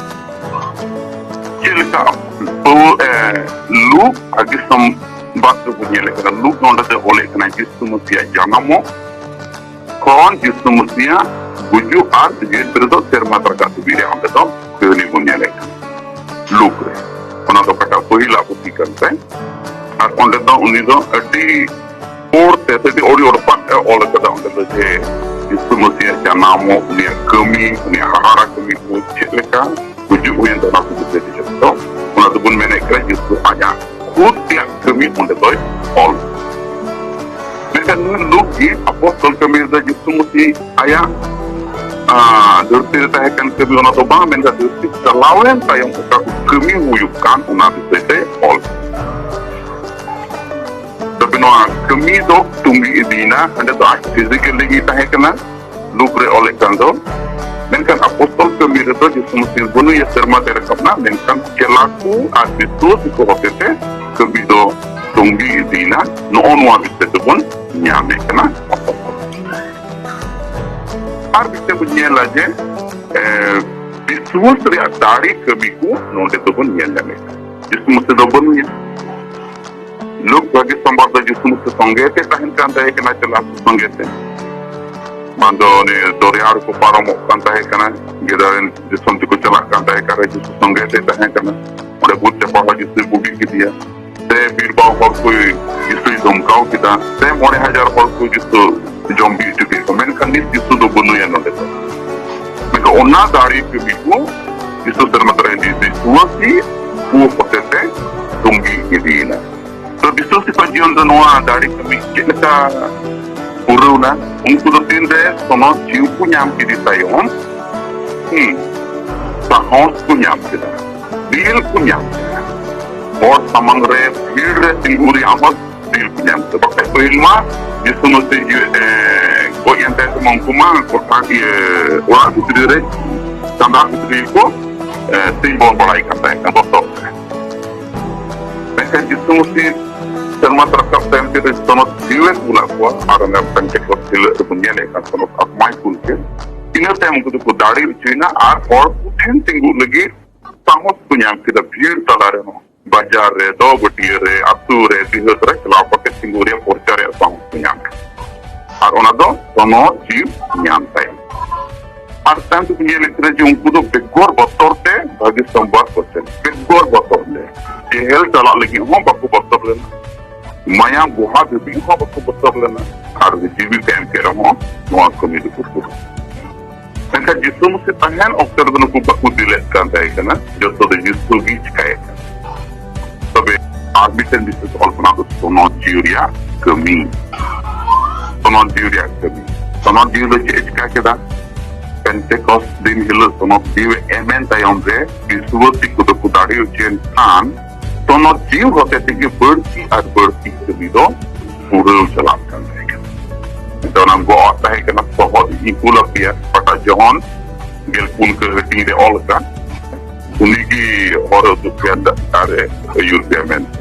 ᱪᱮᱫ ᱞᱮᱠᱟ ᱯᱟᱹᱣ-, ᱮ, ᱞᱩᱠ ᱟᱨ ᱡᱤᱥᱩ ᱵᱟᱫ ᱫᱚᱵᱚᱱ ᱧᱮᱞᱮᱫ ᱠᱟᱱᱟ᱾ ᱞᱩᱠ ᱱᱚᱰᱮ ᱫᱚ ᱚᱞᱮᱫ ᱠᱟᱱᱟ ᱡᱤᱥᱩ ᱢᱟᱹᱥᱤᱭᱟᱜ ᱡᱟᱱᱟᱢᱚᱜ ᱠᱷᱚᱱ ᱡᱤᱥᱩ ᱢᱟᱹᱥᱤᱭᱟᱜ ᱜᱩᱡᱩᱜ ᱟᱨ ᱡᱤᱣᱮᱫ ᱵᱮᱨᱮᱫᱚᱜ ᱥᱮᱨᱢᱟ ᱨᱟᱠᱟᱵ ᱫᱷᱟᱹᱵᱤᱡ ᱨᱮᱭᱟᱜ ᱚᱸᱰᱮ ᱫᱚ ᱩᱱᱤ ᱫᱚ ᱟᱹᱰᱤ ᱯᱩᱨ ᱛᱮ ᱥᱮ ᱟᱹᱰᱤ ᱚᱲᱯᱟᱜ ᱮ ᱚᱞ ᱟᱠᱟᱫᱟ ᱚᱸᱰᱮ ᱫᱚ, ᱡᱮ ᱡᱤᱥᱩ ᱢᱟᱹᱥᱤᱭᱟᱜ ᱡᱟᱱᱟᱢᱚᱜ, ᱩᱱᱤᱭᱟᱜ ᱠᱟᱹᱢᱤ, ᱩᱱᱤᱭᱟᱜ ᱦᱟᱦᱟᱲᱟ ᱠᱟᱹᱢᱤ ᱠᱚ ᱪᱮᱫ ᱞᱮᱠᱟ, ᱜᱩᱡᱩᱜ ᱦᱩᱭᱮᱱ ᱛᱟᱭᱟ, ᱚᱱᱟ ᱠᱚ ᱵᱤᱥᱚᱭ ᱛᱮ ᱡᱚᱛᱚ᱾ ᱚᱱᱟ ᱫᱚᱵᱚᱱ ᱢᱮᱱᱮᱫ ᱠᱟᱱᱟ ᱡᱤᱥᱩ ᱟᱡᱟᱜ ᱠᱷᱩᱫ ᱨᱮᱭᱟᱜ ᱠᱟᱹᱢᱤ ᱚᱸᱰᱮ ᱫᱚᱭ ᱚᱞ᱾ ᱢᱮᱱᱠᱷᱟᱱ ᱱᱩᱭ ᱞᱩᱠ ᱜᱮ ᱟᱯᱚᱥᱛᱚᱞ ᱠᱟᱹᱢᱤ ᱨᱮᱫᱚ ᱡᱤᱥᱩ ᱢᱟᱹᱥᱤ ᱟᱭᱟᱜ, ᱟᱸ, ᱫᱷᱟᱹᱨᱛᱤ ᱨᱮ ᱛᱟᱦᱮᱸ ᱠᱟᱱ ᱠᱟᱹᱢᱤ ᱚᱱᱟ ᱫᱚ ᱵᱟᱝ, ᱢᱮᱱᱠᱷᱟᱱ ᱫᱷᱟᱹᱨᱛᱤ ᱪᱟᱞᱟᱣᱮᱱ ᱛᱟᱭᱚᱢ ᱚᱠᱟ ᱠᱚ ᱠᱟᱹᱢᱤ ᱦᱩᱭᱩᱜ ᱠᱟᱱ ᱚᱱᱟ ᱵᱤᱥᱚᱭ ᱛᱮ ᱚᱞ᱾ ᱛᱚᱵᱮ ᱱᱚᱣᱟ ᱠᱟᱹᱢᱤ ᱫᱚ ᱛᱩᱝᱜᱤ ᱤᱫᱤᱭᱮᱱᱟ, ᱚᱸᱰᱮ ᱫᱚ ᱟᱡ ᱯᱷᱤᱡᱤᱠᱮᱞᱤ ᱜᱮ ᱛᱟᱦᱮᱸ ᱠᱟᱱᱟ᱾ ᱞᱩᱠ ᱨᱮ ᱚᱞᱮᱫ ᱠᱟᱱ ᱫᱚ᱾ ᱢᱮᱱᱠᱷᱟᱱ ᱟᱯᱚᱥᱛᱚᱞ ᱠᱟᱹᱢᱤ ᱨᱮᱫᱚ ᱡᱤᱥᱩ ᱢᱟᱹᱥᱤ ᱵᱟᱹᱱᱩᱭᱟ, ᱥᱮᱨᱢᱟ ᱛᱮ ᱨᱟᱠᱟᱵ ᱮᱱᱟ, ᱢᱮᱱᱠᱷᱟᱱ ᱪᱮᱞᱟ ᱠᱚ ᱟᱨ ᱵᱤᱥᱣᱟᱥᱤ ᱠᱚ ᱦᱚᱛᱮ ᱛᱮ ᱠᱟᱹᱢᱤ ᱫᱚ ᱛᱩᱝᱜᱤ ᱤᱫᱤᱭᱮᱱᱟ᱾ ᱱᱚᱜᱼᱚ ᱱᱚᱣᱟ ᱵᱤᱥᱚᱭ ᱛᱮᱵᱚᱱ ᱧᱟᱢᱮᱫ ᱠᱟᱱᱟ᱾ ᱟᱨ ᱢᱤᱫᱴᱮᱱ ᱵᱚᱱ ᱧᱮᱞᱟ ᱡᱮ, ᱮ, ᱵᱤᱥᱣᱟᱥ ᱨᱮᱭᱟᱜ ᱫᱟᱲᱮ ᱠᱟᱹᱢᱤ ᱠᱚ ᱱᱚᱰᱮ ᱫᱚᱵᱚᱱ ᱧᱮᱞ ᱧᱟᱢᱮᱫ ᱠᱟᱱᱟ᱾ ᱡᱤᱥᱩ ᱢᱟᱹᱥᱤ ᱫᱚ ᱵᱟᱹᱱᱩᱭᱟ᱾ ᱞᱩᱠ ᱵᱷᱟᱹᱜᱤ ᱥᱚᱢᱵᱟᱫ ᱫᱚ ᱡᱤᱥᱩ ᱢᱟᱹᱥᱤ ᱥᱚᱸᱜᱮ ᱛᱮ ᱛᱟᱦᱮᱱ ᱠᱟᱱ ᱛᱟᱦᱮᱸ ᱠᱟᱱᱟ, ᱪᱟᱞᱟᱜ ᱥᱚᱸᱜᱮ ᱛᱮ᱾ ᱵᱟᱝ ᱫᱚ ᱩᱱᱤ ᱫᱚᱨᱭᱟ ᱨᱮᱠᱚ ᱯᱟᱨᱚᱢᱚᱜ ᱠᱟᱱ ᱛᱟᱦᱮᱸ ᱠᱟᱱᱟ, ᱜᱮᱫᱟᱨᱮᱱ ᱫᱤᱥᱚᱢ ᱛᱮᱠᱚ ᱪᱟᱞᱟᱜ ᱠᱟᱱ ᱛᱟᱦᱮᱸ ᱠᱟᱱᱟ, ᱡᱤᱥᱩ ᱥᱚᱸᱜᱮ ᱛᱮ ᱛᱟᱦᱮᱸ ᱠᱟᱱᱟ᱾ ᱚᱸᱰᱮ ᱵᱩᱨᱩ ᱪᱟᱯᱟ ᱦᱚᱸ ᱡᱤᱥᱩᱭ ᱵᱩᱜᱤ ᱠᱮᱫᱮᱭᱟ᱾ ᱥᱮ ᱵᱤᱨ ᱵᱟᱝ ᱦᱚᱲ ᱠᱚ ᱡᱤᱥᱩᱭ ᱫᱷᱚᱢᱠᱟᱣ ᱠᱮᱫᱟ, ᱥᱮ ᱢᱚᱬᱮ ᱦᱟᱡᱟᱨ ᱦᱚᱲ ᱠᱚ ᱡᱤᱥᱩ ᱡᱚᱢ ᱵᱤ ᱦᱚᱪᱚ ᱠᱮᱫ ᱠᱚ, ᱢᱮᱱᱠᱷᱟᱱ ᱱᱤᱛ ᱡᱤᱥᱩ ᱫᱚ ᱵᱟᱹᱱᱩᱭᱟ ᱱᱚᱰᱮ ᱫᱚ᱾ ᱢᱮᱱᱠᱷᱟᱱ ᱚᱱᱟ ᱫᱟᱲᱮ ᱠᱟᱹᱢᱤ ᱠᱚ ᱡᱤᱥᱩ ᱥᱮᱨᱢᱟ ᱛᱟᱨᱟ ᱤᱫᱤ ᱵᱤᱥᱣᱟᱥᱤ ᱠᱚ ᱦᱚᱛᱮ ᱛᱮ ᱛᱩᱝᱜᱤ ᱤᱫᱤᱭᱮᱱᱟ᱾ ᱛᱚ ᱵᱤᱥᱣᱟᱥᱤ ᱠᱚᱣᱟᱜ ᱡᱤᱭᱚᱱ ᱨᱮ ᱱᱚᱣᱟ ᱫᱟᱲᱮ ᱠᱟᱹᱢᱤ ᱪᱮᱫ ᱞᱮᱠᱟ ᱯᱩᱨᱟᱹᱣᱱᱟ? ᱩᱱᱠᱩ ᱫᱚ ᱛᱤᱱᱨᱮ ᱥᱚᱱᱚᱛ ᱡᱤᱣᱤ ᱠᱚ ᱧᱟᱢ ᱠᱮᱫᱮ ᱛᱟᱭᱚᱢ, ᱦᱩᱸ, ᱥᱟᱦᱚᱥ ᱠᱚ ᱧᱟᱢ ᱠᱮᱫᱟ, ᱫᱤᱞ ᱠᱚ ᱧᱟᱢ ᱠᱮᱫᱟ᱾ ᱦᱚᱲ ᱥᱟᱢᱟᱝ ᱨᱮ ᱵᱷᱤᱲ ᱨᱮ ᱛᱤᱸᱜᱩ ᱨᱮᱭᱟᱜ ᱦᱚᱸ ᱫᱤᱞ ᱠᱚ ᱧᱟᱢ ᱠᱮᱫᱟ᱾ ᱵᱟᱠᱷᱟᱡ ᱯᱟᱹᱦᱤᱞ ᱢᱟ ᱡᱤᱥᱩ ᱢᱟᱹᱥᱤ ᱡᱤᱣᱤ, ᱮ, ᱜᱚᱡ ᱮᱱ ᱛᱟᱭᱚᱢ ᱩᱱᱠᱩ ᱢᱟ ᱠᱚᱴᱷᱟ, ᱤᱭᱟᱹ, ᱚᱲᱟᱜ ᱵᱷᱤᱛᱨᱤ ᱨᱮ, ᱪᱟᱸᱫᱟ ᱵᱷᱤᱛᱨᱤ ᱨᱮᱠᱚ, ᱮ, ᱛᱤᱸᱜᱩ ᱵᱟᱲᱟᱭ ᱠᱟᱱ ᱛᱟᱦᱮᱸ ᱠᱟᱱᱟ ᱵᱚᱛᱚᱨ ᱛᱮ᱾ ᱢᱮᱱᱠᱷᱟᱱ ᱡᱤᱥᱩ ᱢᱟᱹᱥᱤ ᱥᱮᱨᱢᱟ ᱛᱮ ᱨᱟᱠᱟᱵ ᱛᱟᱭᱚᱢ ᱛᱮ ᱥᱚᱱᱚᱛ ᱡᱤᱣᱤ ᱠᱚ ᱵᱚᱞᱟᱜ ᱠᱚᱣᱟ, ᱟᱨ ᱚᱱᱟ ᱢᱤᱫᱴᱟᱝ ᱠᱷᱮᱞᱳᱰ ᱠᱷᱮᱞᱳᱜ ᱨᱮᱵᱚᱱ ᱧᱮᱞᱮᱫ ᱠᱟᱱ ᱥᱚᱱᱚᱛ ᱟᱛᱢᱟᱭ ᱠᱩᱞ ᱠᱮᱫ᱾ ᱤᱱᱟᱹ ᱛᱟᱭᱚᱢ ᱩᱱᱠᱩ ᱫᱚᱠᱚ ᱫᱟᱲᱮ ᱦᱚᱪᱚᱭᱮᱱᱟ ᱟᱨ ᱦᱚᱲ ᱠᱚ ᱴᱷᱮᱱ ᱛᱤᱸᱜᱩᱜ ᱞᱟᱹᱜᱤᱫ ᱥᱟᱦᱚᱥ ᱠᱚ ᱧᱟᱢ ᱠᱮᱫᱟ᱾ ᱵᱷᱤᱲ ᱛᱟᱞᱟ ᱨᱮᱦᱚᱸ, ᱵᱟᱡᱟᱨ ᱨᱮ, ᱫᱚ ᱵᱟᱹᱴᱤᱭᱟᱹ ᱨᱮ, ᱟᱹᱛᱩ ᱨᱮ, ᱰᱤᱦᱟᱹᱛ ᱨᱮ ᱪᱟᱞᱟᱣ ᱠᱟᱛᱮ ᱛᱤᱸᱜᱩ ᱨᱮᱭᱟᱜ ᱯᱚᱨᱪᱟ ᱨᱮᱭᱟᱜ ᱥᱟᱦᱚᱥ ᱠᱚ ᱧᱟᱢ ᱠᱮᱫᱟ᱾ ᱟᱨ ᱚᱱᱟ ᱫᱚ ᱥᱚᱱᱚᱛ ᱡᱤᱣᱤ ᱧᱟᱢ ᱛᱟᱭᱚᱢ᱾ ᱟᱨ ᱛᱟᱭᱚᱢ ᱛᱮᱠᱚ ᱧᱮᱞᱮᱫ ᱠᱟᱱᱟ ᱡᱮ ᱩᱱᱠᱩ ᱫᱚ ᱵᱮᱜᱚᱨ ᱵᱚᱛᱚᱨ ᱛᱮ ᱵᱷᱟᱹᱜᱤ ᱥᱚᱢᱵᱟᱫ ᱠᱚ ᱪᱮᱫ, ᱵᱮᱜᱚᱨ ᱵᱚᱛᱚᱨ ᱛᱮ ᱡᱮᱦᱮᱞ ᱪᱟᱞᱟᱜ ᱞᱟᱹᱜᱤᱫ ᱦᱚᱸ ᱵᱟᱠᱚ ᱵᱚᱛᱚᱨ ᱞᱮᱱᱟ᱾ ᱢᱟᱭᱟᱢ ᱜᱩᱦᱟ ᱫᱷᱟᱹᱵᱤᱡ ᱦᱚᱸ ᱵᱟᱠᱚ ᱵᱚᱛᱚᱨ ᱞᱮᱱᱟ᱾ ᱟᱨ ᱡᱤᱣᱤ ᱠᱚ ᱮᱢ ᱠᱮᱫ ᱨᱮᱦᱚᱸ ᱱᱚᱣᱟ ᱠᱟᱹᱢᱤ ᱫᱚᱠᱚ ᱯᱩᱨᱟᱹᱣ᱾ ᱢᱮᱱᱠᱷᱟᱱ ᱡᱤᱥᱩ ᱢᱟᱹᱥᱤ ᱛᱟᱦᱮᱱ ᱚᱠᱛᱮ ᱨᱮᱫᱚ ᱱᱩᱠᱩ ᱵᱟᱠᱚ ᱫᱤᱞᱮᱫ ᱠᱟᱱ ᱛᱟᱦᱮᱸ ᱠᱟᱱᱟ, ᱡᱚᱛᱚ ᱫᱚ ᱡᱤᱥᱩ ᱜᱮ ᱪᱤᱠᱟᱭᱮᱫ ᱠᱟᱱᱟ᱾ ᱛᱚᱵᱮ ᱟᱨ ᱢᱤᱫᱴᱮᱱ ᱵᱤᱥᱮᱥ ᱚᱞ ᱠᱟᱱᱟ ᱫᱚ ᱥᱚᱱᱚᱛ ᱡᱤᱣᱤ ᱨᱮᱭᱟᱜ ᱠᱟᱹᱢᱤ᱾ ᱥᱚᱱᱚᱛ ᱡᱤᱣᱤ ᱨᱮᱭᱟᱜ ᱠᱟᱹᱢᱤ᱾ ᱥᱚᱱᱚᱛ ᱡᱤᱣᱤ ᱫᱚ ᱪᱮᱫ ᱮ ᱪᱤᱠᱟ ᱠᱮᱫᱟ? ᱯᱮᱱᱴᱮᱠᱚᱥ ᱫᱤᱱ ᱦᱤᱞᱳᱜ ᱥᱚᱱᱚᱛ ᱡᱤᱣᱤ ᱮᱢᱮᱱ ᱛᱟᱭᱚᱢ ᱨᱮ ᱵᱤᱥᱣᱟᱹᱥᱤ ᱠᱚᱫᱚ ᱠᱚ ᱫᱟᱲᱮ ᱦᱚᱪᱚᱭᱮᱱ ᱠᱷᱟᱱ, ᱥᱚᱱᱚᱛ ᱡᱤᱣᱤ ᱦᱚᱛᱮ ᱛᱮᱜᱮ ᱵᱟᱹᱲᱛᱤ ᱟᱨ ᱵᱟᱹᱲᱛᱤ ᱠᱟᱹᱢᱤ ᱫᱚ ᱯᱩᱨᱟᱹᱣ ᱪᱟᱞᱟᱜ ᱠᱟᱱ ᱛᱟᱦᱮᱸ ᱠᱟᱱᱟ᱾ ᱮᱱᱛᱮ ᱚᱱᱟ ᱜᱚᱜ ᱛᱟᱦᱮᱸ ᱠᱟᱱᱟ ᱥᱚᱦᱚᱫ ᱤᱯᱩᱞᱟᱯᱤᱭᱟ, ᱚᱠᱟᱴᱟᱜ ᱡᱚᱦᱚᱱ ᱜᱮᱞ ᱯᱩᱱ ᱠᱟᱹ ᱦᱟᱹᱴᱤᱧ ᱨᱮ ᱚᱞ ᱟᱠᱟᱱ, ᱩᱱᱤ ᱜᱮ ᱦᱚᱨ ᱩᱫᱩᱜ ᱯᱮᱭᱟ ᱟᱨ ᱟᱹᱭᱩᱨ ᱯᱮᱭᱟ ᱢᱮᱱᱛᱮ᱾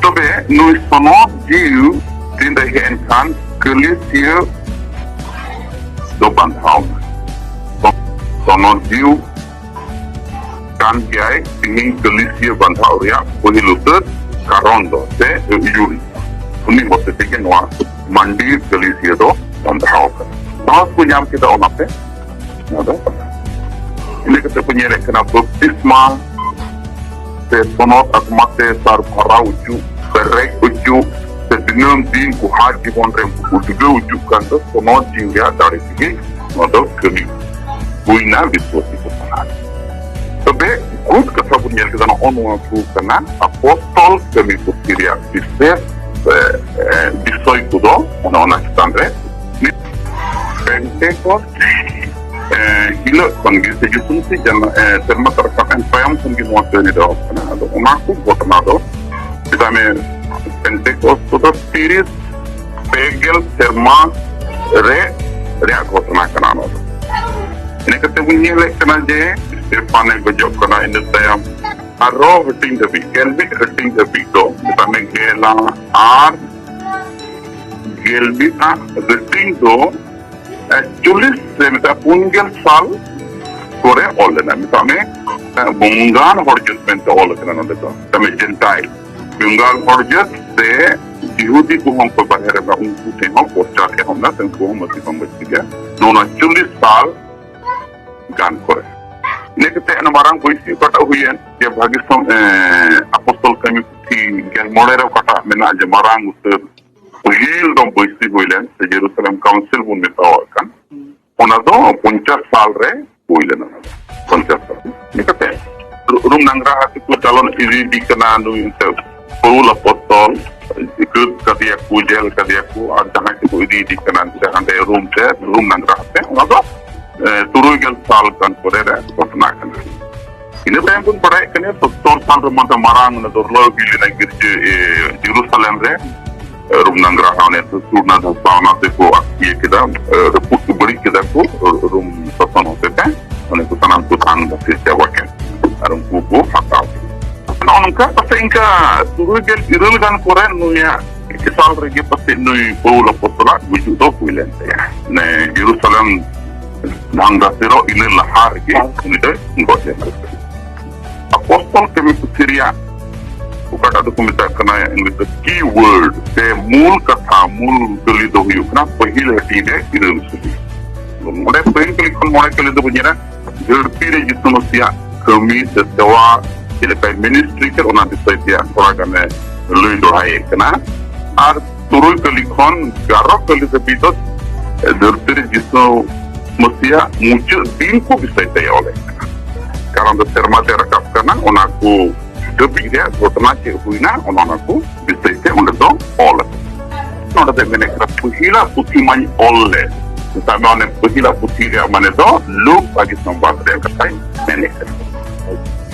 ᱛᱚᱵᱮ ᱱᱩᱭ ᱥᱚᱱᱚᱛ ᱡᱤᱣᱤ ᱛᱤᱱ ᱨᱮ ᱦᱮᱡ ᱮᱱ ᱠᱷᱟᱱ ᱠᱟᱹᱞᱤᱥᱤᱭᱟᱹ ᱫᱚ ᱵᱟᱸᱫᱷᱟᱣ ᱮᱱᱟ᱾ ᱥᱚᱱᱚᱛ ᱡᱤᱣᱤ ᱠᱟᱱ ᱜᱮᱭᱟᱭ ᱛᱤᱦᱤᱧ ᱠᱟᱹᱞᱤᱥᱤᱭᱟᱹ ᱵᱟᱸᱫᱷᱟᱣ ᱨᱮᱭᱟᱜ ᱯᱟᱹᱦᱤᱞ ᱩᱛᱟᱹᱨ ᱠᱟᱨᱚᱱ ᱫᱚ ᱥᱮ ᱟᱹᱭᱩᱨᱤᱡ᱾ ᱩᱱᱤ ᱦᱚᱛᱮ ᱛᱮᱜᱮ ᱱᱚᱣᱟ ᱢᱟᱱᱰᱤ ᱠᱟᱹᱞᱤᱥᱤᱭᱟᱹ ᱫᱚ ᱵᱟᱸᱫᱷᱟᱣ ᱠᱟᱱᱟ᱾ ᱥᱟᱦᱚᱥ ᱠᱚ ᱧᱟᱢ ᱠᱮᱫᱟ ᱚᱱᱟᱛᱮ᱾ ᱱᱚᱣᱟ ᱫᱚ ᱤᱱᱟᱹ ᱠᱟᱛᱮ ᱠᱚ ᱧᱮᱞᱮᱫ ᱠᱟᱱᱟ ᱵᱟᱯᱛᱤᱥᱢᱟ ᱥᱮ ᱥᱚᱱᱚᱛ ᱟᱛᱢᱟ ᱛᱮ ᱥᱟᱨ ᱵᱷᱟᱨᱟᱣ ᱦᱚᱪᱚ, ᱯᱮᱨᱮᱡ ᱦᱚᱪᱚ, ᱥᱮ ᱫᱤᱱᱟᱹᱢ ᱫᱤᱱ ᱜᱚᱦᱟ ᱡᱤᱵᱚᱱ ᱨᱮ ᱩᱫᱽᱜᱟᱹᱣ ᱦᱚᱪᱚᱜ ᱠᱟᱱ ᱫᱚ ᱥᱚᱱᱚᱛ ᱡᱤᱣᱤ ᱨᱮᱭᱟᱜ ᱫᱟᱲᱮ ᱛᱮᱜᱮ ᱱᱚᱣᱟ ᱫᱚ ᱠᱟᱹᱢᱤ ᱦᱩᱭᱱᱟ ᱵᱤᱥᱣᱟᱥᱤ ᱠᱚ ᱛᱟᱞᱟ ᱨᱮ᱾ ᱛᱚᱵᱮ ᱜᱩᱰ ᱠᱟᱛᱷᱟ ᱵᱚᱱ ᱧᱮᱞ ᱠᱮᱫᱟ, ᱱᱚᱜᱼᱚ ᱱᱚᱣᱟ ᱠᱚ ᱠᱟᱱᱟ ᱟᱯᱚᱥᱛᱚᱞ ᱠᱟᱹᱢᱤ ᱯᱩᱛᱷᱤ ᱨᱮᱭᱟᱜ ᱵᱤᱥᱮᱥ, ᱮ, ᱮ, ᱵᱤᱥᱚᱭ ᱠᱚᱫᱚ ᱚᱱᱮ ᱚᱱᱟ ᱪᱮᱛᱟᱱ ᱨᱮ᱾ ᱯᱮᱱᱴᱮᱠᱚᱥᱴ, ᱮ, ᱦᱤᱞᱳᱜ ᱠᱷᱚᱱ ᱜᱮ ᱥᱮ ᱡᱤᱥᱩ ᱢᱟᱹᱥᱤ ᱡᱟᱱᱟ-, ᱮ, ᱥᱮᱨᱢᱟ ᱛᱮ ᱨᱟᱠᱟᱵ ᱮᱱ ᱛᱟᱭᱚᱢ ᱠᱷᱚᱱ ᱜᱮ ᱱᱚᱣᱟ ᱠᱟᱹᱦᱱᱤ ᱫᱚ ᱮᱦᱚᱵ ᱠᱟᱱᱟ᱾ ᱟᱫᱚ ᱚᱱᱟ ᱠᱚ ᱜᱷᱚᱴᱚᱱᱟ ᱫᱚ ᱢᱮᱛᱟᱜ ᱢᱮ ᱯᱮᱱᱴᱮᱠᱚᱥᱴ ᱠᱚᱫᱚ ᱛᱤᱨᱤᱥ ᱯᱮ ᱜᱮᱞ ᱥᱮᱨᱢᱟ ᱨᱮ ᱨᱮᱭᱟᱜ ᱜᱷᱚᱴᱚᱱᱟ ᱠᱟᱱᱟ ᱱᱚᱣᱟ ᱫᱚ᱾ ᱤᱱᱟᱹ ᱠᱟᱛᱮ ᱵᱚᱱ ᱧᱮᱞᱮᱫ ᱠᱟᱱᱟ ᱡᱮ ᱥᱴᱮᱯᱷᱟᱱᱮ ᱜᱚᱡᱚᱜ ᱠᱟᱱᱟ, ᱤᱱᱟᱹ ᱛᱟᱭᱚᱢ ᱟᱨᱦᱚᱸ ᱦᱟᱹᱴᱤᱧ ᱫᱷᱟᱹᱵᱤᱡ, ᱜᱮᱞ ᱢᱤᱫ ᱦᱟᱹᱴᱤᱧ ᱫᱷᱟᱹᱵᱤᱡ ᱫᱚ ᱢᱮᱛᱟᱜ ᱢᱮ ᱜᱮᱞ ᱟᱨ ᱜᱮᱞ ᱢᱤᱫ ᱟᱜ ᱦᱟᱹᱴᱤᱧ ᱫᱚ, ᱮ, ᱪᱚᱞᱞᱤᱥ ᱥᱮ ᱢᱮᱛᱟᱜ ᱯᱩᱱ ᱜᱮᱞ ᱥᱟᱞ ᱯᱚᱨᱮ ᱚᱞ ᱞᱮᱱᱟ᱾ ᱢᱮᱛᱟᱜ ᱢᱮ, ᱮ, ᱵᱚᱝᱜᱟᱱ ᱦᱚᱲ ᱡᱟᱹᱛ ᱢᱮᱱᱛᱮ ᱚᱞ ᱟᱠᱟᱱᱟ ᱱᱚᱰᱮ ᱫᱚ᱾ ᱢᱮᱛᱟᱜ ᱢᱮ ᱡᱮᱱᱴᱟᱭᱤᱞ, ᱵᱚᱝᱜᱟᱞ ᱦᱚᱲ ᱡᱟᱹᱛ ᱥᱮ ᱡᱤᱦᱩᱫᱤ ᱠᱚᱦᱚᱸ ᱠᱚ ᱵᱟᱦᱨᱮ ᱨᱮ ᱩᱱᱠᱩ ᱴᱷᱮᱱ ᱦᱚᱸ ᱯᱨᱚᱪᱟᱨ ᱮᱦᱚᱵ ᱮᱱᱟ, ᱥᱮ ᱩᱱᱠᱩ ᱦᱚᱸ ᱢᱟᱹᱥᱤ ᱠᱚ ᱢᱟᱹᱥᱤ ᱜᱮ ᱱᱚᱣᱟ ᱪᱚᱞᱞᱤᱥ ᱥᱟᱞ ᱜᱟᱱ ᱠᱚᱨᱮ᱾ ᱤᱱᱟᱹ ᱠᱟᱛᱮ ᱚᱱᱟ ᱢᱟᱨᱟᱝ ᱵᱟᱹᱭᱥᱤ ᱚᱠᱟᱴᱟᱜ ᱦᱩᱭᱮᱱ, ᱡᱮ ᱵᱷᱟᱹᱜᱤ ᱥᱚᱢ-, ᱮ, ᱟᱯᱚᱥᱛᱚᱞ ᱠᱟᱹᱢᱤ ᱯᱩᱛᱷᱤ ᱜᱮᱞ ᱢᱚᱬᱮ ᱨᱮ ᱚᱠᱟᱴᱟᱜ ᱢᱮᱱᱟᱜᱼᱟ ᱡᱮ ᱢᱟᱨᱟᱝ ᱩᱛᱟᱹᱨ ᱯᱟᱹᱦᱤᱞ ᱫᱚ ᱵᱟᱹᱭᱥᱤ ᱦᱩᱭ ᱞᱮᱱ ᱥᱮ ᱡᱮᱨᱩᱥᱟᱞᱮᱢ ᱠᱟᱣᱩᱱᱥᱤᱞ ᱵᱚᱱ ᱢᱮᱛᱟᱣᱟᱜ ᱠᱟᱱ, ᱚᱱᱟ ᱫᱚ ᱯᱚᱧᱪᱟᱥ ᱥᱟᱞ ᱨᱮ ᱦᱩᱭ ᱞᱮᱱᱟ᱾ ᱚᱱᱟ ᱫᱚ ᱯᱚᱧᱪᱟᱥ ᱥᱟᱞ ᱨᱮ᱾ ᱤᱱᱟᱹ ᱠᱟᱛᱮ ᱨᱩ-, ᱨᱩᱢ ᱱᱟᱝᱜᱽᱨᱟ ᱦᱟᱹᱛᱤ ᱠᱚ ᱪᱟᱞᱚᱱ ᱤᱫᱤ ᱤᱫᱤ ᱠᱟᱱᱟ ᱱᱩᱭ ᱮᱱᱛᱮ ᱯᱟᱹᱣᱩᱞ ᱟᱯᱚᱥᱛᱚᱞ, ᱠᱟᱹᱫ ᱠᱟᱫᱮᱭᱟ ᱠᱚ, ᱡᱮᱞ ᱠᱟᱫᱮᱭᱟ ᱠᱚ, ᱟᱨ ᱡᱟᱦᱟᱸᱭ ᱛᱮᱠᱚ ᱤᱫᱤ ᱤᱫᱤ ᱠᱟᱱᱟ ᱮᱱᱛᱮ ᱦᱟᱸᱰᱮ ᱨᱩᱢ ᱛᱮ, ᱨᱩᱢ ᱱᱟᱝᱜᱽᱨᱟ ᱦᱟᱛᱮ, ᱚᱱᱟ ᱫᱚ, ᱮ, ᱛᱩᱨᱩᱭ ᱜᱮᱞ ᱥᱟᱞ ᱜᱟᱱ ᱠᱚᱨᱮ ᱨᱮ ᱜᱷᱚᱴᱚᱱᱟ ᱠᱟᱱᱟ᱾ ᱤᱱᱟᱹ ᱛᱟᱭᱚᱢ ᱵᱚᱱ ᱵᱟᱲᱟᱭᱮᱫ ᱠᱟᱱᱟ, ᱥᱚᱛᱛᱚᱨ ᱥᱟᱞ ᱨᱮ ᱢᱟᱨᱟᱝ ᱚᱱᱟ ᱫᱚ ᱞᱟᱹᱣ ᱦᱩᱭ ᱞᱮᱱᱟ ᱜᱤᱨᱡᱟᱹ, ᱮ, ᱡᱮᱨᱩᱥᱟᱞᱮᱢ ᱨᱮ, ᱮ, ᱨᱩᱢ ᱱᱟᱝᱜᱽᱨᱟ ᱦᱟᱣᱱᱮ ᱥᱩᱨᱱᱟ ᱫᱷᱟᱥᱟᱣᱱᱟ ᱛᱮᱠᱚ ᱤᱭᱟᱹ ᱠᱮᱫᱟ, ᱮ, ᱨᱟᱹᱯᱩᱫ ᱠᱚ ᱵᱟᱹᱲᱤᱡ ᱠᱮᱫᱟ ᱠᱚ, ᱨᱩᱢ ᱥᱟᱥᱚᱱ ᱦᱚᱛᱮᱛᱮ, ᱚᱱᱮ ᱠᱚ ᱥᱟᱱᱟᱢ ᱠᱚ ᱫᱷᱟᱱ ᱵᱟᱹᱥᱤᱨ ᱪᱟᱵᱟ ᱠᱮᱫ᱾ ᱟᱨ ᱩᱱᱠᱩ ᱠᱚ ᱦᱟᱛᱟᱣ ᱠᱮᱫᱟ᱾ ᱱᱚᱜᱼᱚ ᱱᱚᱝᱠᱟ ᱯᱟᱥᱮᱡ ᱤᱱᱠᱟ ᱛᱩᱨᱩᱭ ᱜᱮᱞ ᱤᱨᱟᱹᱞ ᱜᱟᱱ ᱠᱚᱨᱮ ᱱᱩᱭᱟᱜ ᱥᱟᱞ ᱨᱮᱜᱮ ᱯᱟᱥᱮᱡ ᱱᱩᱭ ᱯᱟᱹᱣᱩᱞ ᱟᱯᱚᱥᱛᱚᱞᱟᱜ ᱜᱩᱡᱩᱜ ᱫᱚ ᱦᱩᱭ ᱞᱮᱱ ᱛᱟᱭᱟ᱾ ᱢᱟᱱᱮ ᱡᱮᱨᱩᱥᱟᱞᱮᱢ ᱫᱷᱟᱱ ᱫᱟᱥᱮᱨᱚᱜ ᱤᱱᱟᱹ ᱞᱟᱦᱟ ᱨᱮᱜᱮ ᱩᱱᱤ ᱫᱚᱭ ᱜᱚᱡ ᱞᱮᱱᱟ᱾ ᱟᱯᱚᱥᱛᱚᱞ ᱠᱟᱹᱢᱤ ᱯᱩᱛᱷᱤ ᱨᱮᱭᱟᱜ ᱚᱠᱟᱴᱟᱜ ᱫᱚᱠᱚ ᱢᱮᱛᱟᱜ ᱠᱟᱱᱟ ᱤᱝᱨᱮᱡᱤ ᱛᱮ ᱠᱤ ᱣᱟᱨᱰ ᱥᱮ ᱢᱩᱞ ᱠᱟᱛᱷᱟ, ᱢᱩᱞ ᱠᱟᱹᱞᱤ ᱫᱚ ᱦᱩᱭᱩᱜ ᱠᱟᱱᱟ ᱯᱟᱹᱦᱤᱞ ᱦᱟᱹᱴᱤᱧ ᱨᱮ ᱤᱨᱟᱹᱞ ᱥᱩᱵᱤ᱾ ᱱᱚᱰᱮ ᱯᱟᱹᱦᱤᱞ ᱠᱟᱹᱞᱤ ᱠᱷᱚᱱ ᱢᱚᱬᱮ ᱠᱟᱹᱞᱤ ᱫᱚᱵᱚᱱ ᱧᱮᱞᱟ, ᱫᱷᱟᱹᱨᱛᱤ ᱨᱮ ᱡᱤᱥᱩ ᱢᱟᱹᱥᱤᱭᱟᱜ ᱠᱟᱹᱢᱤ ᱥᱮ ᱥᱮᱣᱟ ᱪᱮᱫ ᱞᱮᱠᱟᱭ ᱢᱤᱱᱤᱥᱴᱨᱤ ᱠᱮᱫ, ᱚᱱᱟ ᱵᱤᱥᱚᱭ ᱛᱮᱭᱟᱜ ᱛᱷᱚᱲᱟ ᱜᱟᱱᱮ ᱞᱟᱹᱭ ᱫᱚᱦᱲᱟᱭᱮᱫ ᱠᱟᱱᱟ᱾ ᱟᱨ ᱛᱩᱨᱩᱭ ᱠᱟᱹᱞᱤ ᱠᱷᱚᱱ ᱜᱟᱨᱚ ᱠᱟᱹᱞᱤ ᱫᱷᱟᱹᱵᱤᱡ ᱫᱚ ᱫᱷᱟᱹᱨᱛᱤ ᱨᱮ ᱡᱤᱥᱩ ᱢᱟᱹᱥᱤᱭᱟᱜ ᱢᱩᱪᱟᱹᱫ ᱫᱤᱱ ᱠᱚ ᱵᱤᱥᱚᱭ ᱛᱮᱭ ᱚᱞᱮᱫ ᱠᱟᱱᱟ᱾ ᱠᱟᱨᱚᱱ ᱫᱚ ᱥᱮᱨᱢᱟ ᱛᱮ ᱨᱟᱠᱟᱵ ᱠᱟᱱᱟ, ᱚᱱᱟ ᱠᱚ ᱫᱷᱟᱹᱵᱤᱡ ᱨᱮᱭᱟᱜ ᱜᱷᱚᱴᱚᱱᱟ ᱪᱮᱫ ᱦᱩᱭᱱᱟ, ᱚᱱᱟ, ᱚᱱᱟ ᱠᱚ ᱵᱤᱥᱚᱭ ᱛᱮ ᱚᱸᱰᱮ ᱫᱚ ᱚᱞ ᱟᱠᱟᱱᱟ᱾ ᱱᱚᱰᱮ ᱫᱚ ᱢᱮᱱᱮᱫ ᱠᱟᱱᱟ, ᱯᱟᱹᱦᱤᱞᱟᱜ ᱯᱩᱛᱷᱤ ᱢᱟᱧ ᱚᱞ ᱞᱮᱫ, ᱢᱮᱛᱟᱜ ᱢᱮ, ᱚᱱᱮ ᱯᱟᱹᱦᱤᱞᱟᱜ ᱯᱩᱛᱷᱤ ᱨᱮᱭᱟᱜ ᱢᱟᱱᱮ ᱫᱚ ᱞᱩᱠ ᱵᱷᱟᱹᱜᱤ ᱥᱚᱢᱵᱟᱫ ᱨᱮᱭᱟᱜ ᱠᱟᱛᱷᱟᱭ ᱢᱮᱱᱮᱫ ᱠᱟᱱᱟ᱾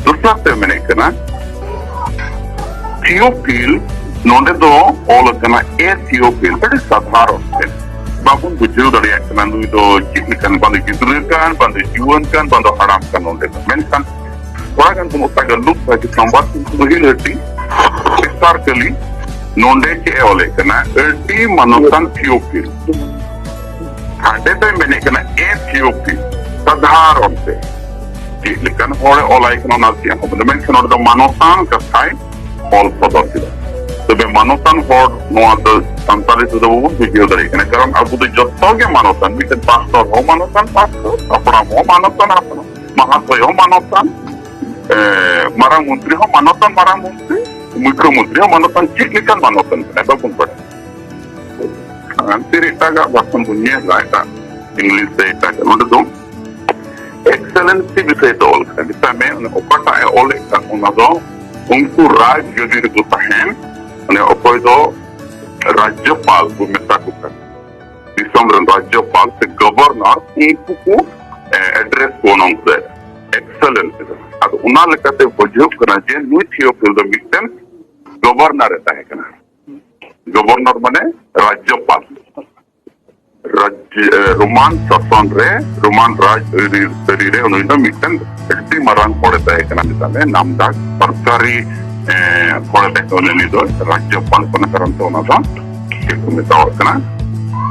ᱫᱚᱥᱟᱨ ᱛᱮ ᱢᱮᱱᱮᱫ ᱠᱟᱱᱟ, ᱛᱷᱤᱭᱳᱯᱤᱞ, ᱱᱚᱰᱮ ᱫᱚ ᱚᱞ ᱟᱠᱟᱱᱟ ᱮ ᱛᱷᱤᱭᱳᱯᱤᱞ, ᱟᱹᱰᱤ ᱥᱟᱫᱷᱟᱨᱚᱱ ᱛᱮ᱾ ᱵᱟᱵᱚᱱ ᱵᱩᱡᱷᱟᱹᱣ ᱫᱟᱲᱮᱭᱟᱜ ᱠᱟᱱᱟ ᱱᱩᱭ ᱫᱚ ᱪᱮᱫ ᱞᱮᱠᱟᱱ, ᱵᱟᱝ ᱫᱚ ᱜᱤᱫᱽᱨᱟᱹ ᱠᱟᱱ, ᱵᱟᱝ ᱫᱚ ᱡᱩᱣᱟᱹᱱ ᱠᱟᱱ, ᱵᱟᱝ ᱫᱚ ᱦᱟᱲᱟᱢ ᱠᱟᱱ ᱱᱚᱰᱮ ᱫᱚ᱾ ᱢᱮᱱᱠᱷᱟᱱ ᱛᱷᱚᱲᱟ ᱜᱟᱱ ᱵᱚᱱ ᱚᱛᱟ ᱜᱟᱹᱞᱩᱜ ᱵᱷᱟᱹᱜᱤ ᱥᱚᱢᱵᱟᱫ ᱠᱤᱱᱛᱩ ᱯᱟᱹᱦᱤᱞ ᱦᱟᱹᱴᱤᱧ ᱛᱮᱥᱟᱨ ᱠᱟᱹᱞᱤ ᱱᱚᱰᱮ ᱪᱮᱫ ᱮ ᱚᱞᱮᱫ ᱠᱟᱱᱟ? ᱟᱹᱰᱤ ᱢᱟᱱᱚᱛᱟᱱ ᱛᱷᱤᱭᱳᱯᱤᱞ᱾ ᱦᱟᱸᱰᱮ ᱫᱚᱭ ᱢᱮᱱᱮᱫ ᱠᱟᱱᱟ, ᱮ ᱛᱷᱤᱭᱳᱯᱤᱞ, ᱥᱟᱫᱷᱟᱨᱚᱱ ᱛᱮ᱾ ᱪᱮᱫ ᱞᱮᱠᱟᱱ ᱦᱚᱲᱮ ᱚᱞᱟᱭ ᱠᱟᱱᱟ ᱚᱱᱟ ᱪᱮᱫ ᱦᱚᱸ ᱵᱟᱹᱱᱩᱜ, ᱢᱮᱱᱠᱷᱟᱱ ᱱᱚᱰᱮ ᱫᱚ ᱢᱟᱱᱚᱛᱟᱱ ᱠᱟᱛᱷᱟᱭ ᱚᱞ ᱥᱚᱫᱚᱨ ᱠᱮᱫᱟ᱾ ᱛᱚᱵᱮ ᱢᱟᱱᱚᱛᱟᱱ ᱦᱚᱲ ᱱᱚᱣᱟ ᱫᱚ ᱥᱟᱱᱛᱟᱲᱤ ᱛᱮᱫᱚ ᱵᱟᱵᱚᱱ ᱵᱩᱡᱷᱟᱹᱣ ᱫᱟᱲᱮᱭᱟᱜ ᱠᱟᱱᱟ, ᱠᱟᱨᱚᱱ ᱟᱵᱚ ᱫᱚ ᱡᱚᱛᱚ ᱜᱮ ᱢᱟᱱᱚᱛᱟᱱ, ᱢᱤᱫᱴᱮᱱ ᱯᱟᱥᱴᱚᱨ ᱦᱚᱸ ᱢᱟᱱᱚᱛᱟᱱ ᱯᱟᱥᱴᱚᱨ, ᱦᱟᱯᱲᱟᱢ ᱦᱚᱸ ᱢᱟᱱᱚᱛᱟᱱ ᱦᱟᱯᱲᱟᱢ, ᱢᱟᱦᱟᱥᱚᱭ ᱦᱚᱸ ᱢᱟᱱᱚᱛᱟᱱ, ᱮ, ᱢᱟᱨᱟᱝ ᱢᱚᱱᱛᱨᱤ ᱦᱚᱸ ᱢᱟᱱᱚᱛᱟᱱ ᱢᱟᱨᱟᱝ ᱢᱚᱱᱛᱨᱤ, ᱢᱩᱠᱷᱭᱚ ᱢᱚᱱᱛᱨᱤ ᱦᱚᱸ ᱢᱟᱱᱚᱛᱟᱱ, ᱪᱮᱫ ᱞᱮᱠᱟᱱ ᱢᱟᱱᱚᱛᱟᱱ ᱠᱟᱱᱟᱭ ᱵᱟᱵᱚᱱ ᱵᱟᱲᱟᱭᱟ᱾ ᱦᱟᱱᱛᱮ ᱨᱮ ᱮᱴᱟᱜᱟᱜ ᱵᱷᱟᱥᱚᱱ ᱵᱚᱱ ᱧᱮᱞᱟ, ᱮᱴᱟᱜ ᱤᱝᱞᱤᱥ ᱥᱮ ᱮᱴᱟᱜᱟᱜ, ᱱᱚᱰᱮ ᱫᱚ ᱮᱠᱥᱮᱞᱮᱱᱥᱤ ᱵᱤᱥᱚᱭ ᱛᱮ ᱚᱞ ᱠᱟᱱᱟ᱾ ᱢᱮᱛᱟᱜ ᱢᱮ, ᱚᱱᱮ ᱚᱠᱟᱴᱟᱜ ᱮ ᱚᱞᱮᱫ ᱠᱟᱱ, ᱚᱱᱟ ᱫᱚ ᱩᱱᱠᱩ ᱨᱟᱡᱽ ᱜᱟᱹᱫᱤ ᱨᱮᱠᱚ ᱛᱟᱦᱮᱱ, ᱚᱱᱮ ᱚᱠᱚᱭ ᱫᱚ ᱨᱟᱡᱽᱡᱚᱯᱟᱞ ᱵᱚ ᱢᱮᱛᱟ ᱠᱚ ᱠᱟᱱᱟ, ᱫᱤᱥᱚᱢ ᱨᱮᱱ ᱨᱟᱡᱽᱡᱚᱯᱟᱞ ᱥᱮ ᱜᱚᱵᱷᱚᱨᱱᱚᱨ, ᱩᱱᱠᱩ ᱠᱚ ᱮᱰᱨᱮᱥ ᱠᱚ ᱱᱚᱝᱠᱟ ᱮᱠᱥᱮᱞᱮᱱᱥᱤ ᱫᱚ᱾ ᱟᱫᱚ ᱚᱱᱟ ᱞᱮᱠᱟᱛᱮ ᱵᱩᱡᱷᱟᱹᱜ ᱠᱟᱱᱟ ᱡᱮ ᱱᱩᱭ ᱛᱷᱤᱭᱳᱯᱷᱤᱞ ᱫᱚ ᱢᱤᱫᱴᱮᱱ ᱜᱚᱵᱷᱚᱨᱱᱚᱨ ᱮ ᱛᱟᱦᱮᱸ ᱠᱟᱱᱟ᱾ ᱜᱚᱵᱷᱚᱨᱱᱚᱨ ᱢᱟᱱᱮ ᱨᱟᱡᱽᱡᱚᱯᱟᱞ᱾ ᱨᱟᱡᱽ-, ᱮ, ᱨᱳᱢᱟᱱ ᱥᱟᱥᱚᱱ ᱨᱮ, ᱨᱳᱢᱟᱱ ᱨᱟᱡᱽ ᱟᱹᱨᱤ, ᱟᱹᱨᱤ ᱨᱮ ᱩᱱᱤ ᱫᱚ ᱢᱤᱫᱴᱮᱱ ᱟᱹᱰᱤ ᱢᱟᱨᱟᱝ ᱦᱚᱲᱮ ᱛᱟᱦᱮᱸ ᱠᱟᱱᱟ, ᱢᱮᱛᱟᱜ ᱢᱮ, ᱱᱟᱢᱰᱟᱠ ᱥᱚᱨᱠᱟᱨᱤ, ᱮ, ᱦᱚᱲᱮ ᱛᱟᱦᱮᱸ ᱠᱟᱱᱟ᱾ ᱩᱱᱤ ᱫᱚ ᱨᱟᱡᱽᱡᱚᱯᱟᱞ ᱠᱟᱱᱟ, ᱠᱟᱨᱚᱱ ᱛᱮ ᱚᱱᱟ ᱫᱚ ᱪᱮᱫ ᱠᱚ ᱢᱮᱛᱟᱣᱟᱜ ᱠᱟᱱᱟ,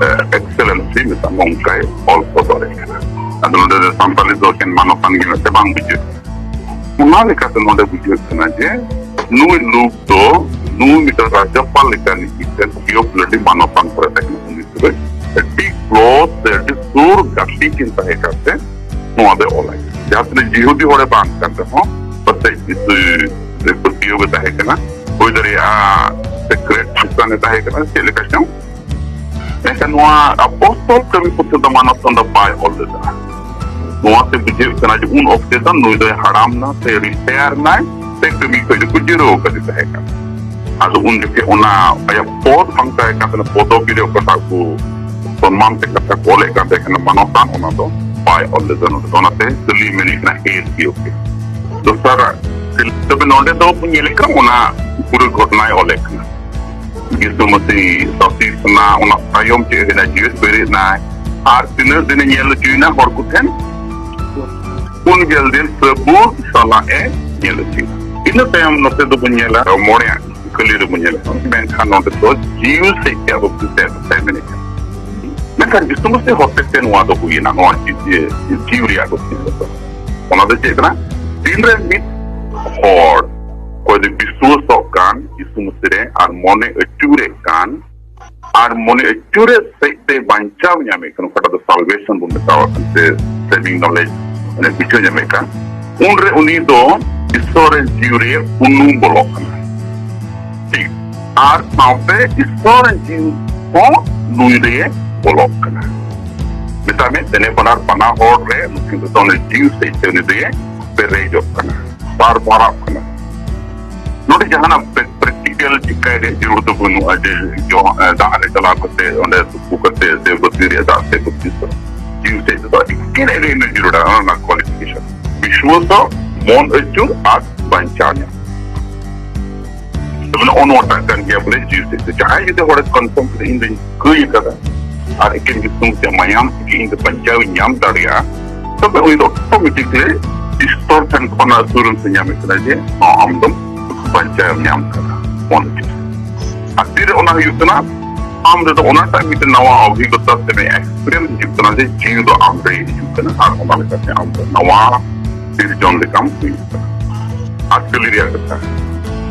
ᱮ, ᱮᱠᱥᱮᱞᱮᱱᱥᱤ ᱢᱮᱛᱟᱜ ᱢᱮ, ᱚᱱᱠᱟᱭ ᱚᱞ ᱥᱚᱫᱚᱨᱮ ᱠᱟᱱᱟ᱾ ᱟᱫᱚ ᱱᱚᱰᱮ ᱫᱚ ᱥᱟᱱᱛᱟᱲᱤ ᱫᱚ ᱮᱠᱮᱱ ᱢᱟᱱᱚᱛᱟᱱ ᱜᱮ ᱢᱮᱱᱛᱮ ᱵᱟᱝ ᱵᱩᱡᱷᱟᱹᱜ᱾ ᱚᱱᱟ ᱞᱮᱠᱟᱛᱮ ᱱᱚᱰᱮ ᱵᱩᱡᱷᱟᱹᱜ ᱠᱟᱱᱟ ᱡᱮ ᱱᱩᱭ ᱞᱩᱠ ᱫᱚ ᱱᱩᱭ ᱢᱤᱫᱴᱟᱝ ᱨᱟᱡᱽᱡᱚᱯᱟᱞ ᱞᱮᱠᱟᱱᱤᱡ ᱢᱤᱫᱴᱟᱝ ᱡᱤᱭᱚ ᱯᱚᱞᱤᱴᱤᱠ ᱢᱟᱱᱚᱛᱟᱱ ᱠᱚᱨᱮ ᱛᱟᱦᱮᱸ ᱠᱟᱱᱟ᱾ ᱩᱱᱤ ᱥᱟᱞᱟᱜ ᱟᱹᱰᱤ ᱠᱞᱳᱡᱽ ᱥᱮ ᱟᱹᱰᱤ ᱥᱩᱨ ᱜᱟᱛᱮ ᱠᱤᱱ ᱛᱟᱦᱮᱸ ᱠᱟᱱᱛᱮ ᱱᱚᱣᱟ ᱫᱚᱭ ᱚᱞᱟᱭ᱾ ᱡᱟᱦᱟᱸ ᱛᱤᱱᱟᱹᱜ ᱡᱤᱦᱩᱫᱤ ᱦᱚᱲᱮ ᱵᱟᱝ ᱠᱟᱱ ᱨᱮᱦᱚᱸ, ᱯᱟᱥᱮᱡ ᱡᱤᱥᱩ ᱨᱮ ᱯᱟᱹᱛᱭᱟᱹᱣ ᱜᱮ ᱛᱟᱦᱮᱸ ᱠᱟᱱᱟ, ᱦᱩᱭ ᱫᱟᱲᱮᱭᱟᱜᱼᱟ ᱥᱮᱠᱨᱮᱴ ᱠᱷᱨᱤᱥᱴᱟᱱ ᱮ ᱛᱟᱦᱮᱸ ᱠᱟᱱᱟ, ᱪᱮᱫ ᱞᱮᱠᱟ ᱪᱚᱝ᱾ ᱢᱮᱱᱠᱷᱟᱱ ᱱᱚᱣᱟ ᱟᱯᱚᱥᱛᱚᱞ ᱠᱟᱹᱢᱤ ᱯᱩᱛᱷᱤ ᱫᱚ ᱢᱟᱱᱚᱛᱟᱱ ᱫᱚ ᱵᱟᱭ ᱚᱞ ᱞᱮᱫᱟ᱾ ᱱᱚᱣᱟ ᱛᱮ ᱵᱩᱡᱷᱟᱹᱜ ᱠᱟᱱᱟ ᱡᱮ ᱩᱱ ᱚᱠᱛᱮ ᱫᱚ ᱱᱩᱭ ᱫᱚᱭ ᱦᱟᱲᱟᱢ ᱱᱟ ᱥᱮ ᱨᱤᱴᱟᱭᱟᱨ ᱱᱟᱭ ᱥᱮ ᱠᱟᱹᱢᱤ ᱠᱷᱚᱡ ᱫᱚᱠᱚ ᱡᱤᱨᱟᱹᱣ ᱟᱠᱟᱫᱮ ᱛᱟᱦᱮᱸ ᱠᱟᱱᱟ᱾ ᱟᱫᱚ ᱩᱱ ᱡᱚᱠᱷᱮᱡ ᱚᱱᱟ ᱟᱭᱟᱜ ᱯᱚᱫ ᱵᱟᱝ ᱛᱟᱦᱮᱸ ᱠᱟᱱ ᱛᱟᱦᱮᱱᱟ, ᱯᱚᱫᱚᱵᱤ ᱨᱮ ᱚᱠᱟᱴᱟᱜ ᱠᱚ ᱥᱚᱱᱢᱟᱱ ᱛᱮ ᱠᱟᱛᱷᱟ ᱠᱚ ᱚᱞᱮᱫ ᱠᱟᱱ ᱛᱟᱦᱮᱸ ᱠᱟᱱᱟ ᱢᱟᱱᱚᱛᱟᱱ, ᱚᱱᱟ ᱫᱚ ᱵᱟᱭ ᱚᱞ ᱞᱮᱫᱟ ᱱᱚᱰᱮ ᱫᱚ᱾ ᱚᱱᱟᱛᱮ ᱠᱷᱟᱹᱞᱤ ᱢᱮᱱᱮᱫ ᱠᱟᱱᱟ ᱮ ᱥᱤ ᱳ ᱠᱮ᱾ ᱫᱚᱥᱟᱨ, ᱛᱚᱵᱮ ᱱᱚᱰᱮ ᱫᱚ ᱵᱚᱱ ᱧᱮᱞᱮᱫ ᱠᱟᱱᱟ ᱚᱱᱟ ᱯᱩᱨᱟᱹ ᱜᱷᱚᱴᱚᱱᱟᱭ ᱚᱞᱮᱫ ᱠᱟᱱᱟ᱾ ᱡᱤᱥᱩ ᱢᱟᱹᱥᱤ ᱥᱟᱹᱥᱤ ᱠᱟᱱᱟ, ᱚᱱᱟ ᱛᱟᱭᱚᱢ ᱪᱮᱫ ᱦᱩᱭᱱᱟ? ᱡᱤᱣᱮᱫ ᱵᱮᱨᱮᱫ ᱱᱟᱭ᱾ ᱟᱨ ᱛᱤᱱᱟᱹᱜ ᱫᱤᱱᱮ ᱧᱮᱞ ᱦᱚᱪᱚᱭᱮᱱᱟ ᱦᱚᱲ ᱠᱚ ᱴᱷᱮᱱ? ᱯᱩᱱ ᱜᱮᱞ ᱫᱤᱱ ᱥᱟᱹᱵᱩᱛ ᱥᱟᱞᱟᱜ ᱮ ᱧᱮᱞ ᱦᱚᱪᱚᱭᱮᱱᱟ᱾ ᱤᱱᱟᱹ ᱛᱟᱭᱚᱢ ᱱᱚᱛᱮ ᱫᱚᱵᱚᱱ ᱧᱮᱞᱟ, ᱢᱚᱬᱮ ᱠᱷᱟᱹᱞᱤ ᱨᱮᱵᱚᱱ ᱧᱮᱞᱟ᱾ ᱢᱮᱱᱠᱷᱟᱱ ᱱᱚᱰᱮ ᱫᱚ ᱡᱤᱣ ᱥᱮᱫ ᱛᱮ ᱟᱵᱚ ᱠᱚ ᱥᱮᱫ ᱛᱮ ᱢᱮᱱᱮᱫ ᱠᱟᱱᱟ᱾ ᱢᱮᱱᱠᱷᱟᱱ ᱡᱤᱥᱩ ᱢᱟᱹᱥᱤ ᱦᱚᱛᱮ ᱛᱮ ᱱᱚᱣᱟ ᱫᱚ ᱦᱩᱭᱮᱱᱟ, ᱱᱚᱣᱟ ᱡᱤ-, ᱡᱤ-, ᱡᱤᱣᱤ ᱨᱮᱭᱟᱜ ᱫᱚ᱾ ᱚᱱᱟ ᱫᱚ ᱪᱮᱫ ᱠᱟᱱᱟ? ᱛᱤᱱᱨᱮ ᱢᱤᱫ ᱦᱚᱲ ᱚᱠᱚᱭ ᱫᱚ ᱵᱤᱥᱣᱟᱹᱥᱚᱜ ᱠᱟᱱ ᱡᱤᱥᱩ ᱢᱟᱹᱥᱤ ᱨᱮ ᱟᱨ ᱢᱚᱱᱮ ᱟᱹᱪᱩᱨᱮᱫ ᱠᱟᱱ, ᱟᱨ ᱢᱚᱱᱮ ᱟᱹᱪᱩᱨᱮᱫ ᱥᱮᱫ ᱛᱮ ᱵᱟᱧᱪᱟᱣ ᱧᱟᱢᱮᱫ ᱠᱟᱱ, ᱚᱠᱟᱴᱟᱜ ᱫᱚ salvation ᱵᱚᱱ ᱢᱮᱛᱟᱣᱟᱜ ᱠᱟᱱ, ᱥᱮ saving knowledge, ᱢᱟᱱᱮ ᱵᱩᱡᱷᱟᱹᱣ ᱧᱟᱢᱮᱫ ᱠᱟᱱ, ᱩᱱᱨᱮ ᱩᱱᱤ ᱫᱚ ᱤᱥᱥᱚᱨ ᱨᱮᱱ ᱡᱤᱣᱤ ᱨᱮ ᱩᱱᱩᱢ ᱵᱚᱞᱚᱜ ᱠᱟᱱᱟ᱾ ᱴᱷᱤᱠ᱾ ᱟᱨ ᱥᱟᱶᱛᱮ ᱤᱥᱥᱚᱨ ᱨᱮᱱ ᱡᱤᱣᱤ ᱦᱚᱸ ᱱᱩᱭ ᱨᱮ ᱵᱚᱞᱚᱜ ᱠᱟᱱᱟ᱾ ᱢᱮᱛᱟᱜ ᱢᱮ, ᱫᱮᱱᱮ ᱵᱟᱱᱟᱨ ᱵᱟᱱᱟ ᱦᱚᱲ ᱨᱮ ᱱᱩᱠᱤᱱ ᱫᱚ ᱚᱱᱮ ᱡᱤᱣᱤ ᱥᱮᱫ ᱛᱮ ᱩᱱᱤ ᱫᱚᱭ ᱯᱮᱨᱮᱡᱚᱜ ᱠᱟᱱᱟ, ᱯᱟᱨ ᱵᱟᱲᱟᱜ ᱠᱟᱱᱟ᱾ ᱱᱚᱰᱮ ᱡᱟᱦᱟᱱᱟᱜ ᱯᱨᱮ-, ᱯᱨᱮᱠᱴᱤᱠᱮᱞ ᱪᱤᱠᱟᱭ ᱨᱮᱭᱟᱜ ᱡᱟᱹᱨᱩᱲ ᱫᱚ ᱵᱟᱹᱱᱩᱜᱼᱟ ᱡᱮ ᱡᱚ-, ᱮ, ᱫᱟᱜ ᱨᱮ ᱪᱟᱞᱟᱣ ᱠᱟᱛᱮ ᱚᱸᱰᱮ ᱛᱩᱯᱩ ᱠᱟᱛᱮ ᱥᱮ ᱵᱟᱹᱛᱤ ᱨᱮᱭᱟᱜ ᱫᱟᱜ ᱛᱮ ᱵᱟᱹᱛᱤ ᱥᱟᱶ ᱡᱤᱣᱤ ᱥᱮᱫ ᱛᱮᱫᱚ ᱮᱠᱮᱱ ᱮᱱᱮᱡ ᱮᱱᱮᱡ ᱡᱟᱹᱨᱩᱲᱟ, ᱚᱱᱟ ᱨᱮᱱᱟᱜ ᱠᱣᱟᱞᱤᱯᱷᱤᱠᱮᱥᱚᱱ᱾ ᱵᱤᱥᱣᱟᱥ ᱫᱚ ᱢᱚᱱ ᱟᱹᱪᱩᱨ ᱟᱨ ᱵᱟᱧᱪᱟᱣ ᱧᱟᱢ᱾ ᱛᱚᱵᱮ ᱱᱚᱜᱼᱚ ᱱᱚᱣᱟᱴᱟᱜ ᱠᱟᱱ ᱜᱮᱭᱟ ᱵᱚᱞᱮ ᱡᱤᱣᱤ ᱥᱮᱫ ᱛᱮ᱾ ᱡᱟᱦᱟᱸᱭ ᱡᱩᱫᱤ ᱦᱚᱲᱮ ᱠᱚᱱᱯᱷᱟᱨᱢ ᱠᱮᱫᱟ, "ᱤᱧ ᱫᱚᱧ ᱠᱟᱹᱭ ᱟᱠᱟᱫᱟ ᱟᱨ ᱮᱠᱮᱱ ᱡᱤᱥᱩ ᱢᱟᱭᱟᱢ ᱛᱮᱜᱮ ᱤᱧ ᱫᱚ ᱵᱟᱧᱪᱟᱣ ᱤᱧ ᱧᱟᱢ ᱫᱟᱲᱮᱭᱟᱜᱼᱟ", ᱛᱚᱵᱮ ᱩᱱᱤ ᱫᱚ ᱚᱴᱳᱢᱮᱴᱤᱠᱞᱤ ᱤᱥᱛᱚᱨ ᱴᱷᱮᱱ ᱠᱷᱚᱱ ᱟᱹᱥᱩᱨᱮᱱ ᱥᱮ ᱧᱟᱢᱮᱫ ᱠᱟᱱᱟ ᱡᱮ, "ᱦᱚᱸ, ᱟᱢ ᱫᱚ ᱵᱟᱧᱪᱟᱣ ᱮᱢ ᱧᱟᱢ ᱠᱟᱫᱟ ᱢᱚᱱᱮ ᱛᱮ᱾" ᱟᱨ ᱛᱤᱨᱮ ᱚᱱᱟ ᱦᱩᱭᱩᱜ ᱠᱟᱱᱟ, ᱟᱢ ᱨᱮᱫᱚ ᱚᱱᱟᱴᱟᱜ ᱢᱤᱫᱴᱮᱱ ᱱᱟᱣᱟ ᱚᱵᱷᱤᱜᱚᱛᱟ ᱥᱮ ᱮᱠᱥᱯᱮᱨᱤᱭᱮᱱᱥ ᱦᱤᱡᱩᱜ ᱠᱟᱱᱟ ᱡᱮ ᱡᱤᱣᱤ ᱫᱚ ᱟᱢ ᱨᱮ ᱦᱤᱡᱩᱜ ᱠᱟᱱᱟ, ᱟᱨ ᱚᱱᱟ ᱞᱮᱠᱟᱛᱮ ᱟᱢ ᱫᱚ ᱱᱟᱣᱟ ᱥᱤᱨᱡᱚᱱ ᱞᱮᱠᱟᱢ ᱦᱩᱭᱩᱜ ᱠᱟᱱᱟ᱾ ᱟᱨ ᱠᱷᱟᱹᱞᱤ ᱨᱮᱭᱟᱜ ᱠᱟᱛᱷᱟ᱾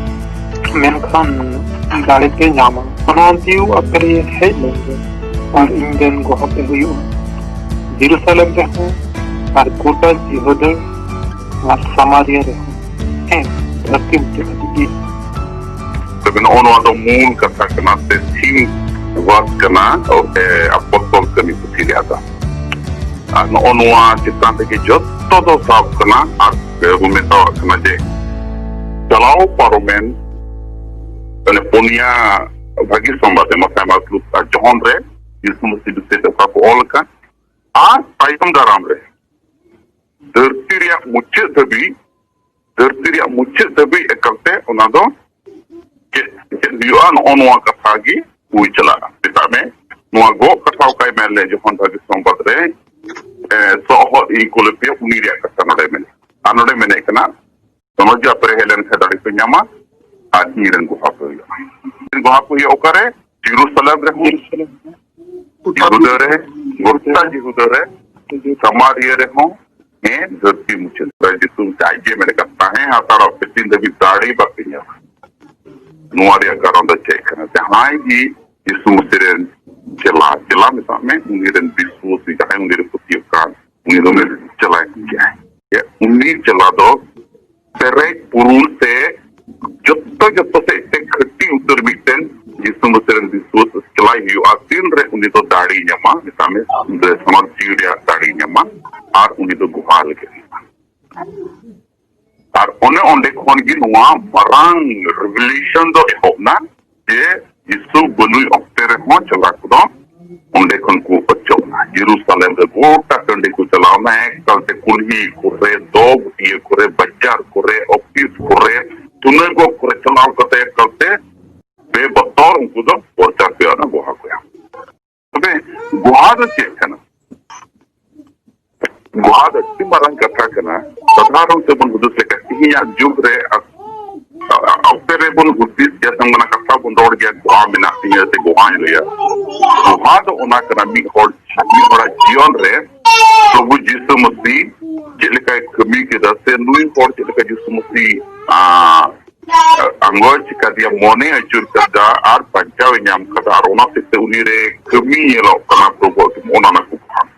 ᱢᱮᱱᱠᱷᱟᱱ ᱫᱟᱲᱮ ᱯᱮ ᱧᱟᱢᱟ, ᱚᱱᱟ ᱡᱤᱣᱤ ᱟᱯᱮ ᱨᱮ ᱦᱮᱡ ᱞᱮᱱ ᱜᱮ, ᱟᱨ ᱤᱧ ᱨᱮᱱ ᱜᱚᱦᱚ ᱯᱮ ᱦᱩᱭᱩᱜᱼᱟ, ᱡᱮᱨᱩᱥᱟᱞᱮᱢ ᱨᱮᱦᱚᱸ, ᱟᱨ ᱜᱚᱴᱟ ᱡᱤᱦᱩᱫᱟ ᱟᱨ ᱥᱟᱢᱟᱨᱤᱭᱟ ᱨᱮᱦᱚᱸ, ᱦᱮᱸ, ᱫᱷᱟᱹᱨᱛᱤ ᱢᱩᱪᱟᱹᱫ ᱦᱟᱹᱵᱤᱡ ᱜᱮ᱾ ᱛᱚᱵᱮ ᱱᱚᱜᱼᱚ ᱱᱚᱣᱟ ᱫᱚ ᱢᱩᱞ ᱠᱟᱛᱷᱟ ᱠᱟᱱᱟ ᱥᱮ ᱛᱷᱤᱢ ᱣᱟᱨᱰ ᱠᱟᱱᱟ, ᱮ, ᱟᱯᱚᱥᱛᱚᱞ ᱠᱟᱹᱢᱤ ᱯᱩᱛᱷᱤ ᱨᱮᱭᱟᱜ ᱫᱚ᱾ ᱟᱨ ᱱᱚᱜᱼᱚ ᱱᱚᱣᱟ ᱪᱮᱛᱟᱱ ᱨᱮᱜᱮ ᱡᱚᱛᱚ ᱫᱚ ᱥᱟᱵ ᱠᱟᱱᱟ᱾ ᱟᱨ ᱵᱚ ᱢᱮᱛᱟᱣᱟᱜ ᱠᱟᱱᱟ ᱡᱮ ᱪᱟᱞᱟᱣ ᱯᱟᱨᱚᱢᱮᱱ ᱢᱟᱱᱮ ᱯᱩᱱᱭᱟ ᱵᱷᱟᱹᱜᱤ ᱥᱚᱢᱵᱟᱫ ᱨᱮ, ᱢᱟᱛᱷᱟᱭ, ᱢᱟᱨᱠᱚᱥ, ᱞᱩᱠᱟ ᱟᱨ ᱡᱚᱦᱚᱱ ᱨᱮ ᱡᱤᱥᱩ ᱢᱟᱹᱥᱤ ᱵᱤᱥᱚᱭ ᱛᱮ ᱚᱠᱟ ᱠᱚ ᱚᱞ ᱟᱠᱟᱱ, ᱟᱨ ᱛᱟᱭᱚᱢ ᱫᱟᱨᱟᱢ ᱨᱮ ᱫᱷᱟᱹᱨᱛᱤ ᱨᱮᱭᱟᱜ ᱢᱩᱪᱟᱹᱫ ᱫᱷᱟᱹᱵᱤᱡ, ᱫᱷᱟᱹᱨᱛᱤ ᱨᱮᱭᱟᱜ ᱢᱩᱪᱟᱹᱫ ᱫᱷᱟᱹᱵᱤᱡ ᱮᱠᱟᱞᱛᱮ ᱚᱱᱟ ᱫᱚ ᱪᱮᱫ, ᱪᱮᱫ ᱦᱩᱭᱩᱜᱼᱟ, ᱱᱚᱜᱼᱚ ᱱᱚᱣᱟ ᱠᱟᱛᱷᱟ ᱜᱮ ᱦᱩᱭ ᱪᱟᱞᱟᱜᱼᱟ᱾ ᱢᱮᱛᱟᱜ ᱢᱮ, ᱱᱚᱣᱟ ᱜᱚᱜ ᱠᱟᱛᱷᱟ ᱚᱠᱟᱭ ᱢᱮᱱ ᱞᱮᱫ ᱡᱚᱠᱷᱚᱱ ᱵᱷᱟᱹᱜᱤ ᱥᱚᱢᱵᱟᱫ ᱨᱮ, ᱮ, ᱥᱚᱦᱚᱫ ᱤᱧ ᱠᱩᱞ ᱟᱯᱮᱭᱟ, ᱩᱱᱤ ᱨᱮᱭᱟᱜ ᱠᱟᱛᱷᱟ ᱱᱚᱰᱮ ᱢᱮᱱᱟᱜᱼᱟ᱾ ᱟᱨ ᱱᱚᱰᱮ ᱢᱮᱱᱮᱫ ᱠᱟᱱᱟ, ᱥᱚᱢᱟᱡᱽ ᱟᱯᱮ ᱨᱮ ᱦᱮᱡ ᱞᱮᱱᱠᱷᱟᱱ ᱫᱟᱲᱮ ᱯᱮ ᱧᱟᱢᱟ, ᱟᱨ ᱤᱧ ᱨᱮᱱ ᱜᱚᱦᱟ ᱯᱮ ᱦᱩᱭᱩᱜᱼᱟ᱾ ᱤᱧ ᱨᱮᱱ ᱜᱚᱦᱟ ᱯᱮ ᱦᱩᱭᱩᱜᱼᱟ ᱚᱠᱟᱨᱮ? ᱡᱮᱨᱩᱥᱟᱞᱮᱢ ᱨᱮᱦᱚᱸ, ᱡᱮᱨᱩᱥᱟᱞᱮᱢ ᱨᱮ, ᱡᱤᱦᱩᱫᱟ ᱨᱮ, ᱜᱚᱴᱟ ᱡᱤᱦᱩᱫᱟ ᱨᱮ, ᱥᱟᱢᱟᱨᱤᱭᱟ ᱨᱮᱦᱚᱸ, ᱦᱮᱸ, ᱫᱷᱟᱹᱨᱛᱤ ᱢᱩᱪᱟᱹᱫ ᱨᱮ᱾ ᱡᱤᱥᱩ ᱟᱡ ᱜᱮ ᱢᱮᱱ ᱠᱟᱫᱟ, "ᱛᱟᱦᱮᱸ ᱦᱟᱛᱟᱲᱚᱜ ᱯᱮ, ᱛᱤᱱ ᱫᱷᱟᱹᱵᱤᱡ ᱫᱟᱲᱮ ᱵᱟᱯᱮ ᱧᱟᱢᱟ, ᱱᱚᱣᱟ ᱨᱮᱭᱟᱜ ᱠᱟᱨᱚᱱ ᱫᱚ ᱪᱮᱫ ᱠᱟᱱᱟ?" ᱡᱟᱦᱟᱸᱭ ᱜᱮ ᱡᱤᱥᱩ ᱢᱟᱹᱥᱤ ᱨᱮᱱ ᱪᱮᱞᱟ, ᱪᱮᱞᱟ ᱢᱮᱛᱟᱜ ᱢᱮ, ᱩᱱᱤ ᱨᱮᱱ ᱵᱤᱥᱣᱟᱥᱤ, ᱡᱟᱦᱟᱸᱭ ᱩᱱᱤ ᱨᱮ ᱯᱟᱹᱛᱭᱟᱹᱣ ᱠᱟᱱ, ᱩᱱᱤ ᱫᱚ ᱩᱱᱤ ᱨᱮᱱ ᱪᱮᱞᱟᱭ ᱠᱟᱱ ᱜᱮᱭᱟᱭ᱾ ᱩᱱᱤ ᱮᱠᱞᱟ ᱫᱚ ᱯᱮᱨᱮᱡ ᱯᱩᱨᱩᱱ ᱥᱮ ᱡᱚᱛᱚ ᱡᱚᱛᱚ ᱥᱮᱫ ᱛᱮ ᱠᱷᱟᱹᱴᱤ ᱩᱛᱟᱹᱨ ᱢᱤᱫᱴᱮᱱ ᱡᱤᱥᱩ ᱢᱟᱹᱥᱤ ᱨᱮᱱ ᱫᱤᱥᱩᱣᱟᱹ ᱮᱠᱞᱟᱭ ᱦᱩᱭᱩᱜᱼᱟ᱾ ᱛᱤᱱ ᱨᱮ ᱩᱱᱤ ᱫᱚ ᱫᱟᱲᱮᱭ ᱧᱟᱢᱟ, ᱢᱮᱛᱟᱜ ᱢᱮ, ᱥᱚᱱᱚᱛ ᱡᱤᱣᱤ ᱨᱮᱭᱟᱜ ᱫᱟᱲᱮᱭ ᱧᱟᱢᱟ, ᱟᱨ ᱩᱱᱤ ᱫᱚ ᱜᱚᱦᱟ ᱞᱟᱹᱜᱤᱫ ᱦᱩᱭᱩᱜᱼᱟ᱾ ᱟᱨ ᱚᱱᱮ ᱚᱸᱰᱮ ᱠᱷᱚᱱ ᱜᱮ ᱱᱚᱣᱟ ᱢᱟᱨᱟᱝ ᱨᱤᱵᱷᱤᱞᱮᱥᱚᱱ ᱫᱚ ᱮᱦᱚᱵ ᱮᱱᱟ, ᱡᱮ ᱡᱤᱥᱩ ᱵᱟᱹᱱᱩᱭ ᱚᱠᱛᱮ ᱨᱮᱦᱚᱸ ᱪᱟᱞᱟᱣ ᱠᱚᱫᱚ ᱚᱸᱰᱮ ᱠᱷᱚᱱ ᱠᱚ ᱚᱪᱚᱜ ᱮᱱᱟ᱾ ᱡᱮᱨᱩᱥᱟᱞᱮᱢ ᱨᱮ ᱜᱚᱴᱟ ᱴᱟᱺᱰᱤ ᱠᱚ ᱪᱟᱞᱟᱣ ᱮᱱᱟ, ᱮᱠᱟᱞ ᱛᱮ ᱠᱩᱞᱦᱤ ᱠᱚᱨᱮ, ᱫᱚ ᱜᱩᱴᱤᱭᱟᱹ ᱠᱚᱨᱮ, ᱵᱟᱡᱟᱨ ᱠᱚᱨᱮ, ᱚᱯᱷᱤᱥ ᱠᱚᱨᱮ, ᱥᱩᱱᱟᱜᱚᱜᱽ ᱠᱚᱨᱮ ᱪᱟᱞᱟᱣ ᱠᱟᱛᱮ ᱮᱠᱟᱞ ᱛᱮ ᱵᱮᱵᱚᱛᱚᱨ ᱩᱱᱠᱩ ᱫᱚ ᱯᱨᱚᱪᱟᱨ ᱠᱚ ᱮᱦᱚᱵ ᱮᱱᱟ ᱜᱚᱦᱟ ᱠᱚ ᱮᱦᱚᱵ᱾ ᱛᱚᱵᱮ ᱜᱚᱦᱟ ᱫᱚ ᱪᱮᱫ ᱠᱟᱱᱟ? ᱜᱚᱦᱟ ᱫᱚ ᱟᱹᱰᱤ ᱢᱟᱨᱟᱝ ᱠᱟᱛᱷᱟ ᱠᱟᱱᱟ᱾ ᱥᱟᱫᱷᱟᱨᱚᱱ ᱛᱮᱵᱚᱱ ᱦᱩᱫᱤᱥ ᱞᱮᱠᱷᱟᱱ ᱛᱮᱦᱮᱧᱟᱜ ᱡᱩᱜᱽ ᱨᱮ ᱟ-, ᱟ-, ᱚᱠᱛᱮ ᱨᱮᱵᱚᱱ ᱦᱩᱫᱤᱥ ᱜᱮᱭᱟ, ᱥᱮ ᱚᱱᱟ ᱠᱟᱛᱷᱟ ᱵᱚᱱ ᱨᱚᱲ ᱜᱮᱭᱟ, ᱜᱚᱦᱟ ᱢᱮᱱᱟᱜ ᱛᱤᱧᱟᱹ ᱥᱮ ᱜᱚᱦᱟᱧ ᱞᱟᱹᱭᱟ᱾ ᱜᱚᱦᱟ ᱫᱚ ᱚᱱᱟ ᱠᱟᱱᱟ, ᱢᱤᱫ ᱦᱚᱲ, ᱢᱤᱫ ᱦᱚᱲᱟᱜ ᱡᱤᱭᱚᱱ ᱨᱮ ᱯᱨᱚᱵᱷᱩ ᱡᱤᱥᱩ ᱢᱟᱹᱥᱤ ᱪᱮᱫ ᱞᱮᱠᱟᱭ ᱠᱟᱹᱢᱤ ᱠᱮᱫᱟ, ᱥᱮ ᱱᱩᱭ ᱦᱚᱲ ᱪᱮᱫ ᱞᱮᱠᱟ ᱡᱤᱥᱩ ᱢᱟᱹᱥᱤ, ᱟ, ᱟᱸᱜᱚᱪ ᱠᱟᱫᱮᱭᱟ, ᱢᱚᱱᱮ ᱟᱹᱪᱩᱨ ᱠᱟᱫᱟ ᱟᱨ ᱵᱟᱧᱪᱟᱣ ᱮ ᱧᱟᱢ ᱠᱟᱫᱟ, ᱟᱨ ᱚᱱᱟ ᱦᱚᱛᱮᱡ ᱛᱮ ᱩᱱᱤ ᱨᱮ ᱠᱟᱹᱢᱤ ᱧᱮᱞᱚᱜ ᱠᱟᱱᱟ ᱯᱨᱚᱵᱷᱩ, ᱚᱱᱟ ᱚᱱᱟ ᱠᱚ ᱠᱟᱱᱟ᱾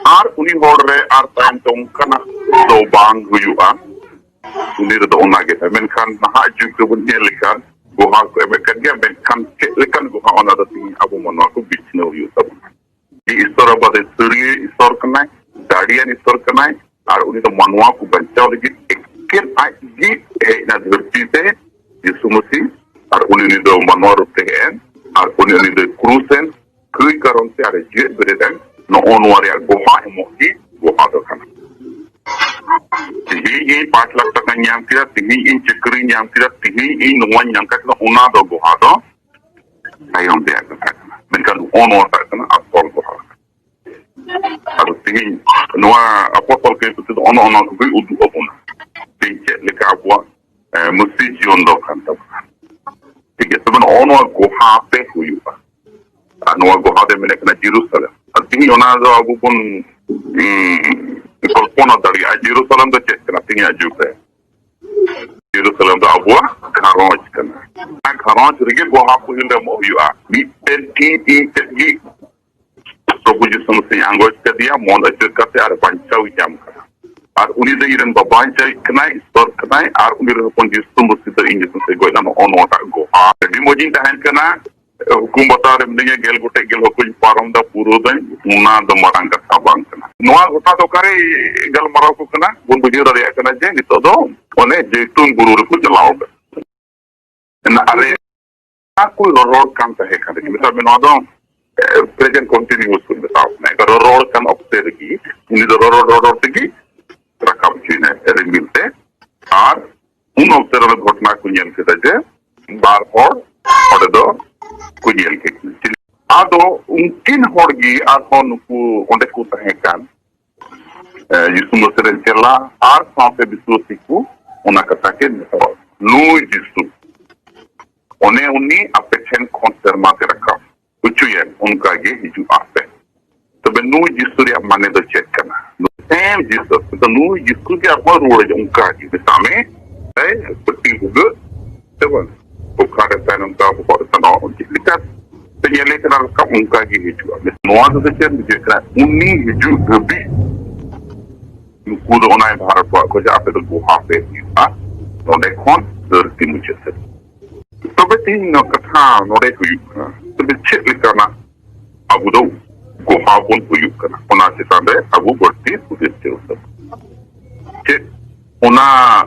ᱟᱨ ᱩᱱᱤ ᱦᱚᱲ ᱨᱮ ᱟᱨ ᱛᱟᱭᱚᱢ ᱛᱮ ᱚᱱᱠᱟᱱᱟᱜ ᱫᱚ ᱵᱟᱝ ᱦᱩᱭᱩᱜᱼᱟ᱾ ᱩᱱᱤ ᱨᱮᱫᱚ ᱚᱱᱟ ᱜᱮ ᱛᱟᱭ᱾ ᱢᱮᱱᱠᱷᱟᱱ ᱱᱟᱦᱟᱜ ᱡᱩᱜᱽ ᱨᱮᱵᱚᱱ ᱧᱮᱞ ᱞᱮᱠᱷᱟᱱ ᱜᱚᱦᱟ ᱠᱚ ᱮᱢᱮᱫ ᱠᱟᱱ ᱜᱮᱭᱟ, ᱢᱮᱱᱠᱷᱟᱱ ᱪᱮᱫ ᱞᱮᱠᱟᱱ ᱜᱚᱦᱟ, ᱚᱱᱟ ᱫᱚ ᱛᱮᱦᱮᱧ ᱟᱵᱚ ᱢᱟᱱᱣᱟ ᱠᱚ ᱵᱤᱪᱷᱱᱟᱹᱣ ᱦᱩᱭᱩᱜ ᱛᱟᱵᱚᱱᱟ᱾ ᱡᱮ ᱤᱥᱚᱨ ᱟᱵᱟᱫᱮ ᱥᱟᱹᱨᱤ ᱤᱥᱚᱨ ᱠᱟᱱᱟᱭ, ᱫᱟᱲᱮᱭᱟᱱ ᱤᱥᱚᱨ ᱠᱟᱱᱟᱭ, ᱟᱨ ᱩᱱᱤ ᱫᱚ ᱢᱟᱱᱣᱟ ᱠᱚ ᱵᱟᱧᱪᱟᱣ ᱞᱟᱹᱜᱤᱫ ᱮᱠᱮᱱ ᱟᱡ ᱜᱮ ᱦᱮᱡ ᱮᱱᱟ ᱫᱷᱟᱹᱨᱛᱤ ᱛᱮ, ᱡᱤᱥᱩ ᱢᱟᱹᱥᱤ, ᱟᱨ ᱩᱱᱤ, ᱩᱱᱤ ᱫᱚ ᱢᱟᱱᱣᱟ ᱨᱩᱯ ᱛᱮ ᱦᱮᱡ ᱮᱱ, ᱟᱨ ᱩᱱᱤ, ᱩᱱᱤ ᱫᱚ ᱠᱨᱩᱥ ᱮᱱ, ᱠᱟᱹᱭ ᱠᱟᱨᱚᱱ ᱛᱮ ᱟᱨ ᱡᱤᱣᱮᱫ ᱵᱮᱨᱮᱫ ᱮᱱ᱾ ᱱᱚᱜᱼᱚ ᱱᱚᱣᱟ ᱨᱮᱭᱟᱜ ᱜᱚᱦᱟ ᱮᱢᱚᱜ ᱜᱮ ᱜᱚᱦᱟ ᱫᱚ ᱠᱟᱱᱟ᱾ ᱛᱮᱦᱮᱧ ᱤᱧ ᱯᱟᱸᱪ ᱞᱟᱠᱷ ᱴᱟᱠᱟᱧ ᱧᱟᱢ ᱠᱮᱫᱟ, ᱛᱮᱦᱮᱧ ᱤᱧ ᱪᱟᱹᱠᱨᱤᱧ ᱧᱟᱢ ᱠᱮᱫᱟ, ᱛᱮᱦᱮᱧ ᱤᱧ ᱱᱚᱣᱟᱧ ᱧᱟᱢ ᱠᱮᱫᱟ, ᱚᱱᱟ ᱫᱚ ᱜᱚᱦᱟ ᱫᱚ ᱛᱟᱭᱚᱢ ᱨᱮᱭᱟᱜ ᱠᱟᱛᱷᱟ ᱠᱟᱱᱟ᱾ ᱢᱮᱱᱠᱷᱟᱱ ᱱᱚᱜᱼᱚ ᱱᱚᱣᱟᱴᱟᱜ ᱠᱟᱱᱟ ᱟᱥᱚᱞ ᱜᱚᱦᱟ᱾ ᱟᱫᱚ ᱛᱮᱦᱮᱧ ᱱᱚᱣᱟ ᱟᱯᱚᱥᱛᱚᱞ ᱠᱟᱹᱢᱤ ᱯᱩᱛᱷᱤ ᱫᱚ ᱚᱱᱮ ᱚᱱᱟ ᱠᱚᱜᱮ ᱩᱫᱩᱜ ᱟᱵᱚᱱᱟ᱾ ᱛᱮᱦᱮᱧ ᱪᱮᱫ ᱞᱮᱠᱟ ᱟᱵᱚᱣᱟᱜ, ᱮ, ᱢᱟᱹᱥᱤ ᱡᱤᱭᱚᱱ ᱫᱚ ᱠᱟᱱ ᱛᱟᱵᱚᱱᱟ᱾ ᱴᱷᱤᱠ ᱜᱮᱭᱟ, ᱛᱚᱵᱮ ᱱᱚᱜᱼᱚ ᱱᱚᱣᱟ ᱜᱚᱦᱟ ᱯᱮ ᱦᱩᱭᱩᱜᱼᱟ᱾ ᱟᱨ ᱱᱚᱣᱟ ᱜᱚᱦᱟ ᱫᱚ ᱢᱮᱱᱮᱫ ᱠᱟᱱᱟ ᱡᱮᱨᱩᱥᱟᱞᱮᱢ᱾ ᱟᱨ ᱛᱮᱦᱮᱧ ᱚᱱᱟ ᱫᱚ ᱟᱵᱚ ᱵᱚᱱ, ᱩᱸ, ᱠᱚᱞᱯᱚᱱᱟ ᱫᱟᱲᱮᱭᱟᱜᱼᱟ, ᱡᱮᱨᱩᱥᱟᱞᱮᱢ ᱫᱚ ᱪᱮᱫ ᱠᱟᱱᱟ ᱛᱮᱦᱮᱧᱟᱜ ᱡᱩᱜᱽ ᱨᱮ? ᱡᱮᱨᱩᱥᱟᱞᱮᱢ ᱫᱚ ᱟᱵᱚᱣᱟᱜ ᱜᱷᱟᱨᱚᱸᱡᱽ ᱠᱟᱱᱟ᱾ ᱚᱱᱟ ᱜᱷᱟᱨᱚᱸᱡᱽ ᱨᱮᱜᱮ ᱜᱚᱦᱟ ᱯᱟᱹᱦᱤᱞ ᱨᱮ ᱮᱢᱚᱜ ᱦᱩᱭᱩᱜᱼᱟ᱾ ᱢᱤᱫᱴᱮᱱ ᱴᱤ ᱴᱤ ᱛᱮᱫ ᱜᱮ ᱯᱨᱚᱵᱷᱩ ᱡᱤᱥᱩ ᱢᱟᱹᱥᱤ ᱟᱸᱜᱚᱪ ᱠᱟᱫᱮᱭᱟ, ᱢᱚᱱ ᱟᱹᱪᱩᱨ ᱠᱟᱛᱮ ᱟᱨ ᱵᱟᱧᱪᱟᱣ ᱮ ᱧᱟᱢ ᱠᱟᱫᱟ᱾ ᱟᱨ ᱩᱱᱤ ᱫᱚ ᱤᱧ ᱨᱮᱱ ᱵᱟᱵᱟᱧ ᱪᱟᱹᱭ ᱠᱟᱱᱟᱭ, ᱤᱥᱚᱨ ᱠᱟᱱᱟᱭ, ᱟᱨ ᱩᱱᱤ ᱨᱮᱱ ᱦᱚᱯᱚᱱ ᱡᱤᱥᱩ ᱢᱟᱹᱥᱤ ᱫᱚ ᱤᱧ ᱧᱩᱛᱩᱢ ᱛᱮ ᱜᱚᱡ ᱮᱱᱟ᱾ ᱱᱚᱜᱼᱚ ᱱᱚᱣᱟᱴᱟᱜ ᱜᱚᱦᱟ᱾ ᱟᱹᱰᱤ ᱢᱚᱡᱽ ᱤᱧ ᱛᱟᱦᱮᱱ ᱠᱟᱱᱟ, ᱦᱩᱠᱩᱢ ᱵᱟᱛᱟᱣ ᱨᱮ ᱢᱤᱱᱟᱹᱧᱟ, ᱜᱮᱞ ᱜᱚᱴᱮᱡ ᱜᱮᱞ ᱦᱚᱸᱠᱚᱧ ᱯᱟᱨᱚᱢ ᱫᱟ, ᱯᱩᱨᱟᱹᱣ ᱫᱟᱹᱧ, ᱚᱱᱟ ᱫᱚ ᱢᱟᱨᱟᱝ ᱠᱟᱛᱷᱟ ᱵᱟᱝ ᱠᱟᱱᱟ᱾ ᱱᱚᱣᱟ ᱜᱚᱴᱟ ᱫᱚ ᱚᱠᱟᱨᱮ ᱜᱟᱞᱢᱟᱨᱟᱣ ᱠᱚ ᱠᱟᱱᱟ? ᱵᱚᱱ ᱵᱩᱡᱷᱟᱹᱣ ᱫᱟᱲᱮᱭᱟᱜ ᱠᱟᱱᱟ ᱡᱮ ᱱᱤᱛᱚᱜ ᱫᱚ ᱚᱱᱮ ᱡᱮᱭᱛᱩᱱ ᱵᱩᱨᱩ ᱨᱮᱠᱚ ᱪᱟᱞᱟᱣ ᱠᱟᱱᱟ᱾ ᱚᱱᱟ ᱟᱞᱮ ᱚᱱᱟ ᱠᱚ ᱨᱚᱨᱚᱲ ᱠᱟᱱ ᱛᱟᱦᱮᱸ ᱠᱟᱱ ᱨᱮᱜᱮ, ᱢᱮᱛᱟᱜ ᱢᱮ, ᱱᱚᱣᱟ ᱫᱚ, ᱮ, present continuous ᱠᱚ ᱢᱮᱛᱟᱣ ᱠᱟᱱᱟ᱾ ᱮᱱᱠᱷᱟᱱ ᱨᱚᱨᱚᱲ ᱠᱟᱱ ᱚᱠᱛᱮ ᱨᱮᱜᱮ ᱩᱱᱤ ᱫᱚ ᱨᱚᱨᱚᱲ, ᱨᱚᱨᱚᱲ ᱛᱮᱜᱮ ᱨᱟᱠᱟᱵ ᱦᱚᱪᱚᱭᱮᱱᱟᱭ ᱨᱤᱢᱤᱞ ᱛᱮ᱾ ᱟᱨ ᱩᱱ ᱚᱠᱛᱮ ᱨᱮ ᱜᱷᱚᱴᱚᱱᱟ ᱠᱚ ᱧᱮᱞ ᱠᱮᱫᱟ ᱡᱮ ᱵᱟᱨ ᱦᱚᱲ ᱚᱸᱰᱮ ᱫᱚ ᱠᱚ ᱧᱮᱞ ᱠᱮᱫ ᱠᱤᱱᱟ᱾ ᱟᱫᱚ ᱩᱱᱠᱤᱱ ᱦᱚᱲ ᱜᱮ ᱟᱨᱦᱚᱸ ᱱᱩᱠᱩ ᱚᱸᱰᱮ ᱠᱚ ᱛᱟᱦᱮᱸ ᱠᱟᱱ, ᱮ, ᱡᱤᱥᱩ ᱢᱟᱹᱥᱤ ᱨᱮᱱ ᱪᱮᱞᱟ ᱟᱨ ᱥᱟᱶᱛᱮ ᱵᱤᱥᱣᱟᱥᱤ ᱠᱚ ᱚᱱᱟ ᱠᱟᱛᱷᱟ ᱠᱤᱱ ᱢᱮᱛᱟᱣᱟ, ᱱᱩᱭ ᱡᱤᱥᱩ, ᱚᱱᱮ ᱩᱱᱤ ᱟᱯᱮ ᱴᱷᱮᱱ ᱠᱷᱚᱱ ᱥᱮᱨᱢᱟ ᱛᱮ ᱨᱟᱠᱟᱵ ᱦᱚᱪᱚᱭᱮᱱ, ᱚᱱᱠᱟ ᱜᱮ ᱦᱤᱡᱩᱜ ᱟᱯᱮ᱾ ᱛᱚᱵᱮ ᱱᱩᱭ ᱡᱤᱥᱩ ᱨᱮᱭᱟᱜ ᱢᱟᱱᱮ ᱫᱚ ᱪᱮᱫ ᱠᱟᱱᱟ? Same Jesus, ᱱᱩᱭ ᱡᱤᱥᱩ ᱜᱮ ᱟᱨᱦᱚᱸ ᱨᱩᱣᱟᱹᱲ ᱦᱤᱡᱩᱜ, ᱚᱱᱠᱟ ᱜᱮ ᱢᱮᱛᱟᱜ ᱢᱮ, ᱮᱭ ᱯᱟᱹᱴᱤ ᱵᱷᱩᱜᱟᱹᱜ, ᱥᱮ ᱵᱟᱝ? ᱚᱠᱟ ᱨᱮ ᱛᱟᱭᱱᱚᱢ ᱛᱮ ᱟᱵᱚ ᱦᱚᱲ ᱥᱟᱱᱟᱣᱟ ᱪᱮᱫ ᱞᱮᱠᱟ ᱛᱮ ᱧᱮᱞᱮ ᱠᱟᱱᱟ ᱨᱟᱠᱟᱵ, ᱚᱱᱠᱟ ᱜᱮ ᱦᱤᱡᱩᱜᱼᱟ᱾ ᱱᱚᱣᱟ ᱫᱚ ᱪᱮᱫ ᱵᱩᱡᱷᱟᱹᱜ ᱠᱟᱱᱟ? ᱩᱱᱤ ᱦᱤᱡᱩᱜ ᱫᱷᱟᱹᱵᱤᱡ ᱱᱩᱠᱩ ᱫᱚ ᱚᱱᱟᱭ ᱵᱷᱟᱨᱚᱛ ᱠᱚᱣᱟ ᱠᱚ ᱡᱮ ᱟᱯᱮ ᱫᱚ ᱜᱩᱦᱟ ᱯᱮ ᱦᱩᱭᱩᱜᱼᱟ, ᱱᱚᱰᱮ ᱠᱷᱚᱱ ᱫᱷᱟᱹᱨᱛᱤ ᱢᱩᱪᱟᱹᱫ ᱫᱷᱟᱹᱵᱤᱡ᱾ ᱛᱚᱵᱮ ᱛᱮᱦᱮᱧ ᱱᱚᱣᱟ ᱠᱟᱛᱷᱟ ᱱᱚᱰᱮ ᱦᱩᱭᱩᱜ ᱠᱟᱱᱟ, ᱛᱚᱵᱮ ᱪᱮᱫ ᱞᱮᱠᱟᱱᱟᱜ ᱟᱵᱚ ᱫᱚ ᱜᱩᱦᱟ ᱵᱚᱱ ᱦᱩᱭᱩᱜ ᱠᱟᱱᱟ, ᱚᱱᱟ ᱪᱮᱛᱟᱱ ᱨᱮ ᱟᱵᱚ ᱵᱟᱹᱲᱛᱤ ᱦᱩᱫᱤᱥ ᱡᱟᱹᱨᱩᱲ ᱛᱟᱵᱚᱱ᱾ ᱪᱮᱫ ᱚᱱᱟ,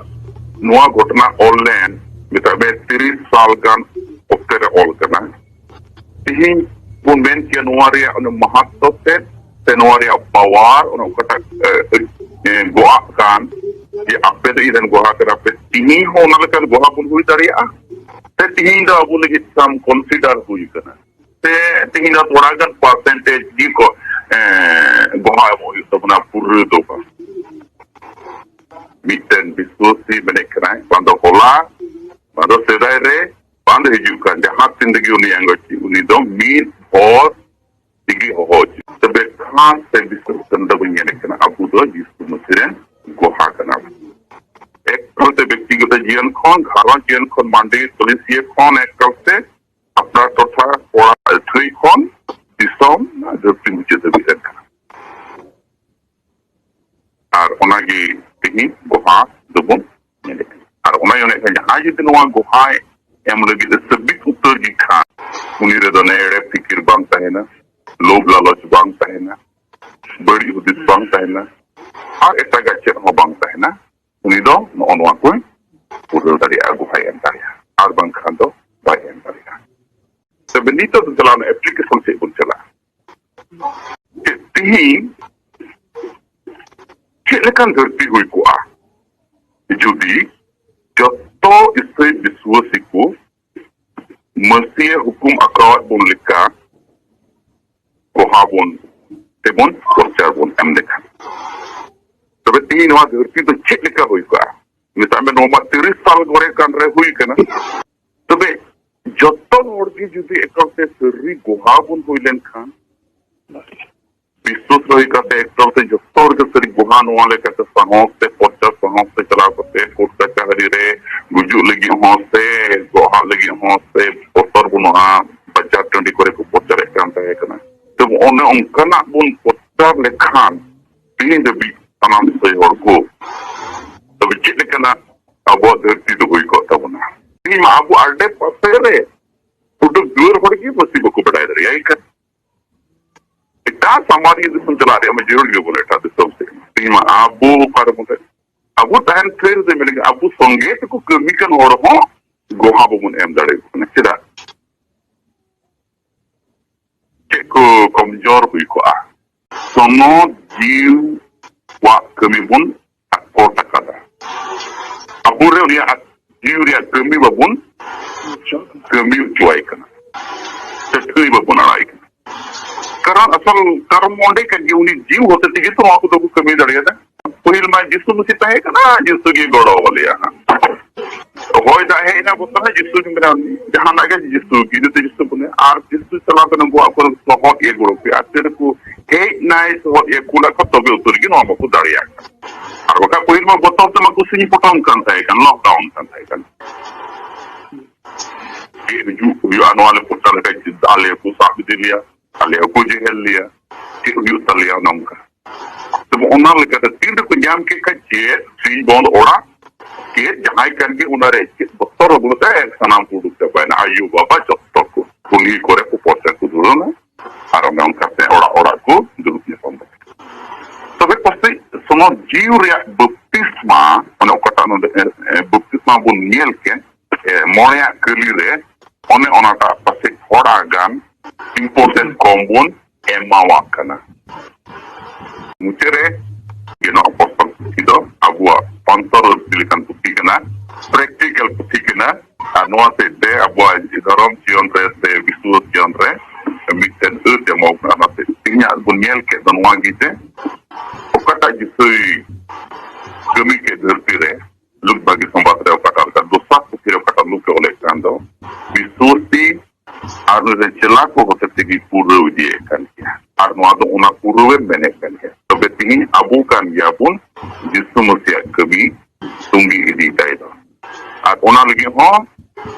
ᱱᱚᱣᱟ ᱜᱷᱚᱴᱚᱱᱟ ᱚᱞ ᱞᱮᱱ, ᱢᱮᱛᱟᱜ ᱢᱮ, ᱛᱤᱨᱤᱥ ᱥᱟᱞ ᱜᱟᱱ ᱚᱠᱛᱮ ᱨᱮ ᱚᱞ ᱠᱟᱱᱟ᱾ ᱛᱮᱦᱮᱧ ᱵᱚᱱ ᱢᱮᱱ ᱠᱮᱭᱟ ᱱᱚᱣᱟ ᱨᱮᱭᱟᱜ ᱚᱱᱟ ᱢᱟᱦᱟᱛᱛᱚ ᱛᱮᱫ ᱥᱮ ᱱᱚᱣᱟ ᱨᱮᱭᱟᱜ power, ᱚᱱᱟ ᱚᱠᱟᱴᱟᱜ, ᱮ, ᱮ, ᱜᱚᱦᱟᱜ ᱠᱟᱱ, ᱡᱮ ᱟᱯᱮ ᱫᱚ ᱤᱧ ᱨᱮᱱ ᱜᱚᱦᱟ ᱠᱟᱱᱟ ᱯᱮ, ᱛᱮᱦᱮᱧ ᱦᱚᱸ ᱚᱱᱟ ᱞᱮᱠᱟᱱ ᱜᱚᱦᱟ ᱵᱚᱱ ᱦᱩᱭ ᱫᱟᱲᱮᱭᱟᱜᱼᱟ? ᱥᱮ ᱛᱮᱦᱮᱧ ᱫᱚ ᱟᱵᱚ ᱞᱟᱹᱜᱤᱫ some consider ᱦᱩᱭ ᱠᱟᱱᱟ? ᱥᱮ ᱛᱮᱦᱮᱧ ᱫᱚ ᱛᱷᱚᱲᱟ ᱜᱟᱱ percentage ᱜᱮ ᱠᱚ, ᱮ, ᱜᱚᱦᱟ ᱮᱢᱚᱜ ᱦᱩᱭᱩᱜ ᱛᱟᱵᱚᱱᱟ, ᱯᱩᱨᱟᱹ ᱫᱚ ᱵᱟᱝ? ᱢᱤᱫᱴᱮᱱ ᱵᱤᱥᱣᱟᱥᱤ ᱢᱮᱱᱮᱫ ᱠᱟᱱᱟᱭ, ᱵᱟᱝ ᱫᱚ ᱦᱚᱞᱟ, ᱵᱟᱝ ᱫᱚ ᱥᱮᱫᱟᱭ ᱨᱮ, ᱵᱟᱝ ᱫᱚ ᱦᱤᱡᱩᱜ ᱠᱟᱱ, ᱡᱟᱦᱟᱸ ᱛᱤᱱ ᱨᱮᱜᱮ ᱩᱱᱤ ᱟᱸᱜᱚᱪ, ᱩᱱᱤ ᱫᱚ ᱢᱤᱫ ᱦᱚᱲ ᱛᱮᱜᱮ ᱦᱚᱦᱚ ᱦᱚᱪᱚ᱾ ᱛᱚᱵᱮ ᱠᱷᱟᱥ ᱛᱮ ᱵᱤᱥᱣᱟᱥ ᱫᱚ ᱵᱟᱹᱧ ᱧᱮᱞᱮᱫ ᱠᱟᱱᱟ, ᱟᱵᱚ ᱫᱚ ᱡᱤᱥᱩ ᱢᱟᱹᱥᱤ ᱨᱮᱱ ᱜᱚᱦᱟ ᱠᱟᱱᱟ ᱵᱚᱱ᱾ ᱮᱠᱟᱞ ᱛᱮ ᱵᱮᱠᱛᱤᱜᱚᱛᱚ ᱡᱤᱭᱚᱱ ᱠᱷᱚᱱ, ᱜᱷᱟᱨᱚᱸᱡᱽ ᱡᱤᱭᱚᱱ ᱠᱷᱚᱱ, ᱢᱟᱹᱱᱰᱤ ᱠᱚᱞᱮᱡᱽ ᱠᱷᱚᱱ, ᱮᱠᱟᱞ ᱛᱮ ᱟᱯᱱᱟᱨ ᱴᱚᱴᱷᱟ, ᱚᱲᱟᱜ ᱟᱹᱛᱷᱟᱹᱲᱤ ᱠᱷᱚᱱ ᱫᱤᱥᱚᱢ, ᱫᱷᱟᱹᱨᱛᱤ ᱢᱩᱪᱟᱹᱫ ᱫᱷᱟᱹᱵᱤᱡ ᱨᱮᱱ ᱠᱟᱱᱟ᱾ ᱟᱨ ᱚᱱᱟᱜᱮ ᱛᱮᱦᱮᱧ ᱜᱚᱦᱟ ᱫᱚᱵᱚᱱ ᱧᱮᱞᱮᱫ ᱠᱟᱱᱟ᱾ ᱟᱨ ᱚᱱᱟᱧ ᱢᱮᱱᱮᱫ ᱠᱟᱱᱟ, ᱡᱟᱦᱟᱸᱭ ᱡᱩᱫᱤ ᱱᱚᱣᱟ ᱜᱚᱦᱟᱭ ᱮᱢ ᱞᱟᱹᱜᱤᱫ ᱮ ᱥᱟᱹᱵᱤᱠ ᱩᱛᱟᱹᱨ ᱜᱮ ᱠᱷᱟᱱ, ᱩᱱᱤ ᱨᱮᱫᱚ ᱱᱮ ᱮᱲᱮ ᱯᱷᱤᱠᱤᱨ ᱵᱟᱝ ᱛᱟᱦᱮᱱᱟ, ᱞᱳᱵᱷ ᱞᱟᱞᱚᱪ ᱵᱟᱝ ᱛᱟᱦᱮᱱᱟ, ᱵᱟᱹᱲᱤᱡ ᱦᱩᱫᱤᱥ ᱵᱟᱝ ᱛᱟᱦᱮᱱᱟ, ᱟᱨ ᱮᱴᱟᱜᱟᱜ ᱪᱮᱫ ᱦᱚᱸ ᱵᱟᱝ ᱛᱟᱦᱮᱱᱟ᱾ ᱩᱱᱤ ᱫᱚ ᱱᱚᱜᱼᱚ ᱱᱚᱣᱟ ᱠᱚᱭ ᱯᱩᱨᱟᱹᱣ ᱫᱟᱲᱮᱭᱟᱜᱼᱟ, ᱜᱚᱦᱟᱭ ᱮᱢ ᱫᱟᱲᱮᱭᱟᱜᱼᱟ, ᱟᱨ ᱵᱟᱝᱠᱷᱟᱱ ᱫᱚ ᱵᱟᱭ ᱮᱢ ᱫᱟᱲᱮᱭᱟᱜᱼᱟ᱾ ᱛᱚᱵᱮ ᱱᱤᱛᱚᱜ ᱫᱚ ᱪᱟᱞᱟᱣ ᱮᱱᱟ, ᱮᱯᱞᱤᱠᱮᱥᱚᱱ ᱥᱮᱫ ᱵᱚᱱ ᱪᱟᱞᱟᱜᱼᱟ᱾ ᱛᱮᱦᱤᱧ ᱪᱮᱫ ᱞᱮᱠᱟᱱ ᱫᱷᱟᱹᱨᱛᱤ ᱦᱩᱭ ᱠᱚᱜᱼᱟ, ᱡᱩᱫᱤ ᱡᱚᱛᱚ ᱤᱥᱟᱹᱭ ᱵᱤᱥᱣᱟᱹᱥᱤ ᱠᱚ ᱢᱟᱹᱥᱤᱭᱟᱹ ᱦᱩᱠᱩᱢ ᱟᱠᱟᱣᱟᱫ ᱵᱚᱱ ᱞᱮᱠᱟ ᱜᱚᱦᱟ ᱵᱚᱱ ᱛᱮᱵᱚᱱ ᱯᱨᱚᱪᱟᱨ ᱵᱚᱱ ᱮᱢ ᱞᱮᱠᱷᱟᱱ? ᱛᱚᱵᱮ ᱛᱮᱦᱤᱧ ᱱᱚᱣᱟ ᱫᱷᱟᱹᱨᱛᱤ ᱫᱚ ᱪᱮᱫ ᱞᱮᱠᱟ ᱦᱩᱭ ᱠᱚᱜᱼᱟ? ᱢᱮᱛᱟᱜ ᱢᱮ, ᱱᱚᱣᱟ ᱢᱟ ᱛᱤᱨᱤᱥ ᱥᱟᱞ ᱜᱚᱨᱮ ᱠᱟᱱ ᱨᱮ ᱦᱩᱭ ᱠᱟᱱᱟ᱾ ᱛᱚᱵᱮ ᱡᱚᱛᱚ ᱦᱚᱲ ᱜᱮ ᱡᱩᱫᱤ ᱮᱠᱟᱞ ᱛᱮ ᱥᱟᱹᱨᱤ ᱜᱚᱦᱟ ᱵᱚᱱ ᱦᱩᱭ ᱞᱮᱱᱠᱷᱟᱱ, ᱵᱤᱥᱣᱟᱥ ᱨᱮ ᱦᱩᱭ ᱠᱟᱛᱮ ᱮᱠᱟᱞ ᱛᱮ ᱡᱚᱛᱚ ᱦᱚᱲ ᱜᱮ ᱥᱟᱹᱨᱤ ᱜᱚᱦᱟ, ᱱᱚᱣᱟ ᱞᱮᱠᱟᱛᱮ ᱥᱟᱦᱚᱥ ᱛᱮ ᱯᱨᱚᱪᱟᱨ, ᱥᱟᱦᱚᱥ ᱛᱮ ᱪᱟᱞᱟᱣ ᱠᱟᱛᱮ ᱠᱳᱨᱴ ᱠᱟᱪᱟᱦᱟᱹᱨᱤ ᱨᱮ ᱜᱩᱡᱩᱜ ᱞᱟᱹᱜᱤᱫ ᱦᱚᱸ ᱥᱮ ᱜᱚᱦᱟᱜ ᱞᱟᱹᱜᱤᱫ ᱦᱚᱸ ᱥᱮ ᱵᱚᱛᱚᱨ ᱵᱟᱹᱱᱩᱜᱼᱟ᱾ ᱵᱟᱡᱟᱨ ᱴᱟᱺᱰᱤ ᱠᱚᱨᱮ ᱠᱚ ᱯᱨᱚᱪᱟᱨᱮᱫ ᱠᱟᱱ ᱛᱟᱦᱮᱸ ᱠᱟᱱᱟ᱾ ᱛᱚ, ᱚᱱᱮ ᱚᱱᱠᱟᱱᱟᱜ ᱵᱚᱱ ᱯᱨᱚᱪᱟᱨ ᱞᱮᱠᱷᱟᱱ ᱛᱮᱦᱮᱧ ᱫᱷᱟᱹᱵᱤᱡ ᱥᱟᱱᱟᱢ ᱥᱟᱹᱭ ᱦᱚᱲ ᱠᱚ, ᱛᱚᱵᱮ ᱪᱮᱫ ᱞᱮᱠᱟᱱᱟᱜ ᱟᱵᱚᱣᱟᱜ ᱫᱷᱟᱹᱨᱛᱤ ᱫᱚ ᱦᱩᱭ ᱠᱚᱜ ᱛᱟᱵᱚᱱᱟ? ᱛᱮᱦᱮᱧ ᱢᱟ ᱟᱵᱚ ᱟᱰᱮ ᱯᱟᱥᱮ ᱨᱮ ᱩᱰᱩᱠ ᱫᱩᱣᱟᱹᱨ ᱦᱚᱲ ᱜᱮ ᱯᱟᱹᱥᱤ ᱵᱟᱠᱚ ᱵᱟᱰᱟᱭ ᱫᱟᱲᱮᱭᱟᱜᱼᱟ᱾ ᱮᱱᱠᱷᱟᱱ ᱮᱴᱟᱜ ᱥᱟᱢᱟᱱᱤᱭᱟᱹ ᱫᱤᱥᱚᱢ ᱪᱟᱞᱟᱜ ᱨᱮᱭᱟᱜ ᱢᱟ ᱡᱟᱹᱨᱩᱲ ᱜᱮ ᱵᱚᱞᱮ, ᱮᱴᱟᱜ ᱫᱤᱥᱚᱢ ᱥᱮᱫ᱾ ᱛᱮᱦᱮᱧ ᱢᱟ ᱟᱵᱚ ᱚᱠᱟ ᱨᱮ ᱵᱚᱞᱮ, ᱟᱵᱚ ᱛᱟᱦᱮᱱ ᱴᱷᱟᱹᱭ ᱨᱮᱫᱚ ᱢᱮᱱ ᱞᱮᱠᱟ ᱟᱵᱚ ᱥᱚᱸᱜᱮ ᱛᱮᱠᱚ ᱠᱟᱹᱢᱤ ᱠᱟᱱ ᱦᱚᱲ ᱦᱚᱸ ᱜᱚᱦᱟ ᱵᱟᱵᱚᱱ ᱮᱢ ᱫᱟᱲᱮᱭᱟᱠᱚ ᱠᱟᱱᱟ᱾ ᱪᱮᱫᱟᱜ? ᱪᱮᱫ ᱠᱚ ᱠᱚᱢᱡᱳᱨ ᱦᱩᱭ ᱠᱚᱜᱼᱟ? ᱥᱚᱱᱚᱛ ᱡᱤᱣᱤᱣᱟᱜ ᱠᱟᱹᱢᱤ ᱵᱚᱱ ᱟᱠᱚᱴ ᱟᱠᱟᱫᱟ᱾ ᱟᱵᱚᱨᱮ ᱩᱱᱤᱭᱟᱜ ᱡᱤᱣᱤ ᱨᱮᱭᱟᱜ ᱠᱟᱹᱢᱤ ᱵᱟᱵᱚᱱ ᱠᱟᱹᱢᱤ ᱦᱚᱪᱚᱣᱟᱭ ᱠᱟᱱᱟ, ᱥᱮ ᱴᱷᱟᱹᱭ ᱵᱟᱵᱚᱱ ᱟᱲᱟᱜ ᱟᱭ ᱠᱟᱱᱟ᱾ ᱠᱟᱨᱚᱱ ᱟᱥᱚᱞ ᱠᱟᱨᱚᱱ ᱚᱸᱰᱮ ᱠᱟᱱ ᱜᱮ, ᱩᱱᱤ ᱡᱤᱣᱤ ᱦᱚᱛᱮ ᱛᱮᱜᱮ ᱛᱚ ᱱᱚᱣᱟ ᱠᱚᱫᱚ ᱠᱚ ᱠᱟᱹᱢᱤ ᱫᱟᱲᱮᱭᱟᱫᱟ᱾ ᱯᱟᱹᱦᱤᱞ ᱢᱟ ᱡᱤᱥᱩ ᱢᱟᱹᱥᱤ ᱛᱟᱦᱮᱸ ᱠᱟᱱᱟ, ᱡᱤᱥᱩ ᱜᱮ ᱜᱚᱲᱚ ᱟᱞᱮᱭᱟ ᱦᱟᱸᱜ᱾ ᱦᱚᱭ ᱫᱟᱜ ᱦᱮᱡ ᱮᱱᱟ, ᱵᱚᱛᱚᱨ ᱦᱚᱸ ᱡᱤᱥᱩ ᱜᱮ ᱢᱮᱱᱟ, ᱡᱟᱦᱟᱱᱟᱜ ᱜᱮ ᱡᱤᱥᱩ ᱜᱮ, ᱡᱩᱫᱤ ᱡᱤᱥᱩ ᱵᱚᱱᱮ, ᱟᱨ ᱡᱤᱥᱩ ᱪᱟᱞᱟᱣ ᱠᱟᱱᱟ ᱵᱚᱦᱚᱜ ᱠᱚᱨᱮ ᱥᱚᱦᱚᱫ ᱤᱭᱟᱹ ᱜᱚᱲᱚ ᱯᱮ, ᱟᱨ ᱪᱮᱫ ᱠᱚ ᱦᱮᱡ ᱱᱟᱭ ᱥᱚᱦᱚᱫ ᱤᱭᱟᱹ ᱠᱩᱞᱟ ᱠᱚ, ᱛᱚᱵᱮ ᱩᱛᱟᱹᱨ ᱜᱮ ᱱᱚᱣᱟ ᱢᱟᱠᱚ ᱫᱟᱲᱮᱭᱟᱜ ᱠᱟᱱᱟ᱾ ᱟᱨ ᱵᱟᱠᱷᱟᱡ ᱯᱟᱹᱦᱤᱞ ᱢᱟ ᱵᱚᱛᱚᱨ ᱛᱮᱢᱟ ᱠᱚ ᱥᱤᱧ ᱯᱚᱴᱚᱢ ᱠᱟᱱ ᱛᱟᱦᱮᱸ ᱠᱟᱱ, ᱞᱚᱠᱰᱟᱣᱩᱱ ᱠᱟᱱ ᱛᱟᱦᱮᱸ ᱠᱟᱱ᱾ ᱪᱮᱫ ᱦᱤᱡᱩᱜ ᱦᱩᱭᱩᱜᱼᱟ, ᱱᱚᱣᱟ ᱞᱮ ᱯᱚᱪᱟ ᱞᱮᱠᱷᱟᱡ ᱪᱮᱫ ᱟᱞᱮ ᱦᱚᱸᱠᱚ ᱥᱟᱵ ᱤᱫᱤ ᱞᱮᱭᱟ, ᱟᱞᱮ ᱦᱚᱸᱠᱚ ᱡᱮᱦᱮᱞ ᱞᱮᱭᱟ, ᱪᱮᱫ ᱦᱩᱭᱩᱜ ᱛᱟᱞᱮᱭᱟ ᱚᱱᱮ ᱚᱱᱠᱟ᱾ ᱛᱚ ᱚᱱᱟ ᱞᱮᱠᱟᱛᱮ ᱛᱤᱱ ᱨᱮᱠᱚ ᱧᱟᱢ ᱠᱮᱫ ᱠᱷᱟᱡ ᱪᱮᱫ ᱥᱤᱧ ᱵᱚᱱᱫ ᱚᱲᱟᱜ, ᱪᱮᱫ ᱡᱟᱦᱟᱸᱭ ᱠᱟᱱ ᱜᱮ ᱚᱱᱟᱨᱮ ᱪᱮᱫ ᱵᱚᱛᱚᱨ ᱟᱹᱜᱩ ᱞᱮᱠᱟ ᱥᱟᱱᱟᱢ ᱠᱚ ᱩᱰᱩᱠ ᱪᱟᱵᱟᱭᱮᱱᱟ᱾ ᱟᱭᱳ ᱵᱟᱵᱟ ᱡᱚᱛᱚ ᱠᱚ ᱠᱩᱞᱦᱤ ᱠᱚᱨᱮ ᱠᱚ ᱯᱚᱨᱪᱟ ᱠᱚ ᱫᱷᱩᱨᱟᱹᱣᱱᱟ᱾ ᱟᱨ ᱚᱱᱮ ᱚᱱᱠᱟᱛᱮ ᱚᱲᱟᱜ ᱚᱲᱟᱜ ᱠᱚ ᱫᱩᱲᱩᱵ ᱧᱟᱯᱟᱢ ᱠᱟᱱᱟ᱾ ᱛᱚᱵᱮ ᱯᱟᱥᱮᱡ ᱥᱚᱱᱚᱛ ᱡᱤᱣᱤ ᱨᱮᱭᱟᱜ ᱵᱟᱯᱛᱤᱥᱢᱟ, ᱚᱱᱮ ᱚᱠᱟᱴᱟᱜ ᱱᱚᱰᱮ, ᱮ, ᱮ, ᱵᱟᱯᱛᱤᱥᱢᱟ ᱵᱚᱱ ᱧᱮᱞ ᱠᱮᱫ, ᱮ, ᱢᱚᱬᱮᱭᱟᱜ ᱠᱟᱹᱞᱤ ᱨᱮ, ᱚᱱᱮ ᱚᱱᱟᱴᱟᱜ ᱯᱟᱥᱮᱡ ᱛᱷᱚᱲᱟ ᱜᱟᱱ importance ᱠᱚᱢ ᱵᱚᱱ ᱮᱢᱟᱣᱟᱜ ᱠᱟᱱᱟ᱾ ᱢᱩᱪᱟᱹᱫ ᱨᱮ ᱡᱮ ᱱᱚᱣᱟ ᱯᱚᱛᱚᱵ ᱯᱩᱛᱷᱤ ᱫᱚ ᱟᱵᱚᱣᱟᱜ ᱚᱱᱛᱚᱨ ᱟᱹᱨᱥᱤ ᱞᱮᱠᱟᱱ ᱯᱩᱛᱷᱤ ᱠᱟᱱᱟ, practical ᱯᱩᱛᱷᱤ ᱠᱟᱱᱟ᱾ ᱟᱨ ᱱᱚᱣᱟ ᱥᱮᱫ ᱛᱮ ᱟᱵᱚᱣᱟᱜ ᱫᱷᱚᱨᱚᱢ ᱡᱤᱭᱚᱱ ᱨᱮ ᱥᱮ ᱵᱤᱥᱣᱟᱹᱥ ᱡᱤᱭᱚᱱ ᱨᱮ ᱢᱤᱫᱴᱮᱱ ᱟᱹᱛ ᱮᱢᱚᱜ ᱠᱟᱱᱟ᱾ ᱚᱱᱟᱛᱮ ᱛᱮᱦᱮᱧᱟᱜ ᱵᱚᱱ ᱧᱮᱞ ᱠᱮᱫ ᱫᱚ ᱱᱚᱣᱟ ᱜᱮ ᱡᱮ ᱚᱠᱟᱴᱟᱜ ᱡᱤᱥᱩᱭ ᱠᱟᱹᱢᱤ ᱠᱮᱫ ᱫᱷᱟᱹᱨᱛᱤ ᱨᱮ, ᱞᱩᱠ ᱵᱷᱟᱹᱜᱤ ᱥᱚᱢᱵᱟᱫ ᱨᱮ ᱚᱠᱟᱴᱟᱜ ᱞᱮᱠᱟ ᱫᱚᱥᱟᱨ ᱯᱩᱛᱷᱤ ᱨᱮ ᱚᱠᱟᱴᱟᱜ ᱞᱩᱠ ᱮ ᱚᱞᱮᱫ ᱠᱟᱱ ᱫᱚ, ᱵᱤᱥᱣᱟᱹᱥᱤ ᱟᱨ ᱩᱱᱤ ᱨᱮᱱ ᱪᱮᱞᱟ ᱠᱚ ᱦᱚᱛᱮ ᱛᱮᱜᱮ ᱯᱩᱨᱟᱹᱣ ᱤᱫᱤᱭᱮᱫ ᱠᱟᱱ ᱜᱮᱭᱟ᱾ ᱟᱨ ᱱᱚᱣᱟ ᱫᱚ ᱚᱱᱟ ᱯᱩᱨᱟᱹᱣᱮ ᱢᱮᱱᱮᱫ ᱠᱟᱱ ᱜᱮᱭᱟ᱾ ᱛᱚᱵᱮ ᱛᱮᱦᱮᱧ ᱟᱵᱚ ᱠᱟᱱ ᱜᱮᱭᱟ ᱵᱚᱱ ᱡᱤᱥᱩ ᱢᱟᱹᱥᱤᱭᱟᱜ ᱠᱟᱹᱢᱤ ᱛᱩᱝᱜᱤ ᱤᱫᱤᱭᱮᱫᱟᱭ ᱫᱚ᱾ ᱟᱨ ᱚᱱᱟ ᱞᱟᱹᱜᱤᱫ ᱦᱚᱸ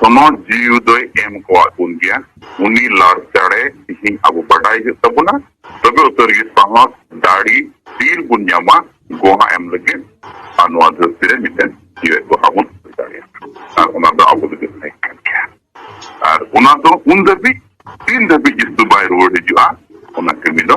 ᱥᱚᱱᱚᱛ ᱡᱤᱣᱤ ᱫᱚᱭ ᱮᱢ ᱠᱚᱣᱟᱜ ᱵᱚᱱ ᱜᱮᱭᱟ᱾ ᱩᱱᱤ ᱞᱟᱲᱪᱟᱲᱮ ᱛᱮᱦᱮᱧ ᱟᱵᱚ ᱵᱟᱰᱟᱭ ᱦᱩᱭᱩᱜ ᱛᱟᱵᱚᱱᱟ᱾ ᱛᱚᱵᱮ ᱩᱛᱟᱹᱨ ᱜᱮ ᱥᱟᱦᱚᱥ, ᱫᱟᱲᱮ, ᱥᱤᱞ ᱵᱚᱱ ᱧᱟᱢᱟ ᱜᱚᱦᱟ ᱮᱢ ᱞᱟᱹᱜᱤᱫ᱾ ᱟᱨ ᱱᱚᱣᱟ ᱫᱷᱟᱹᱨᱛᱤ ᱨᱮ ᱢᱤᱫᱴᱮᱱ ᱡᱤᱣᱮᱫ ᱜᱚᱦᱟ ᱵᱚᱱ ᱦᱩᱭ ᱫᱟᱲᱮᱭᱟᱜᱼᱟ᱾ ᱟᱨ ᱚᱱᱟ ᱫᱚ ᱟᱵᱚ ᱞᱟᱹᱜᱤᱫ ᱦᱮᱡ ᱠᱟᱱ ᱜᱮᱭᱟ᱾ ᱟᱨ ᱚᱱᱟ ᱫᱚ ᱩᱱ ᱫᱷᱟᱹᱵᱤᱡ, ᱛᱤᱱ ᱫᱷᱟᱹᱵᱤᱡ ᱡᱤᱥᱩ ᱵᱟᱭ ᱨᱩᱣᱟᱹᱲ ᱦᱤᱡᱩᱜᱼᱟ, ᱚᱱᱟ ᱠᱟᱹᱢᱤ ᱫᱚ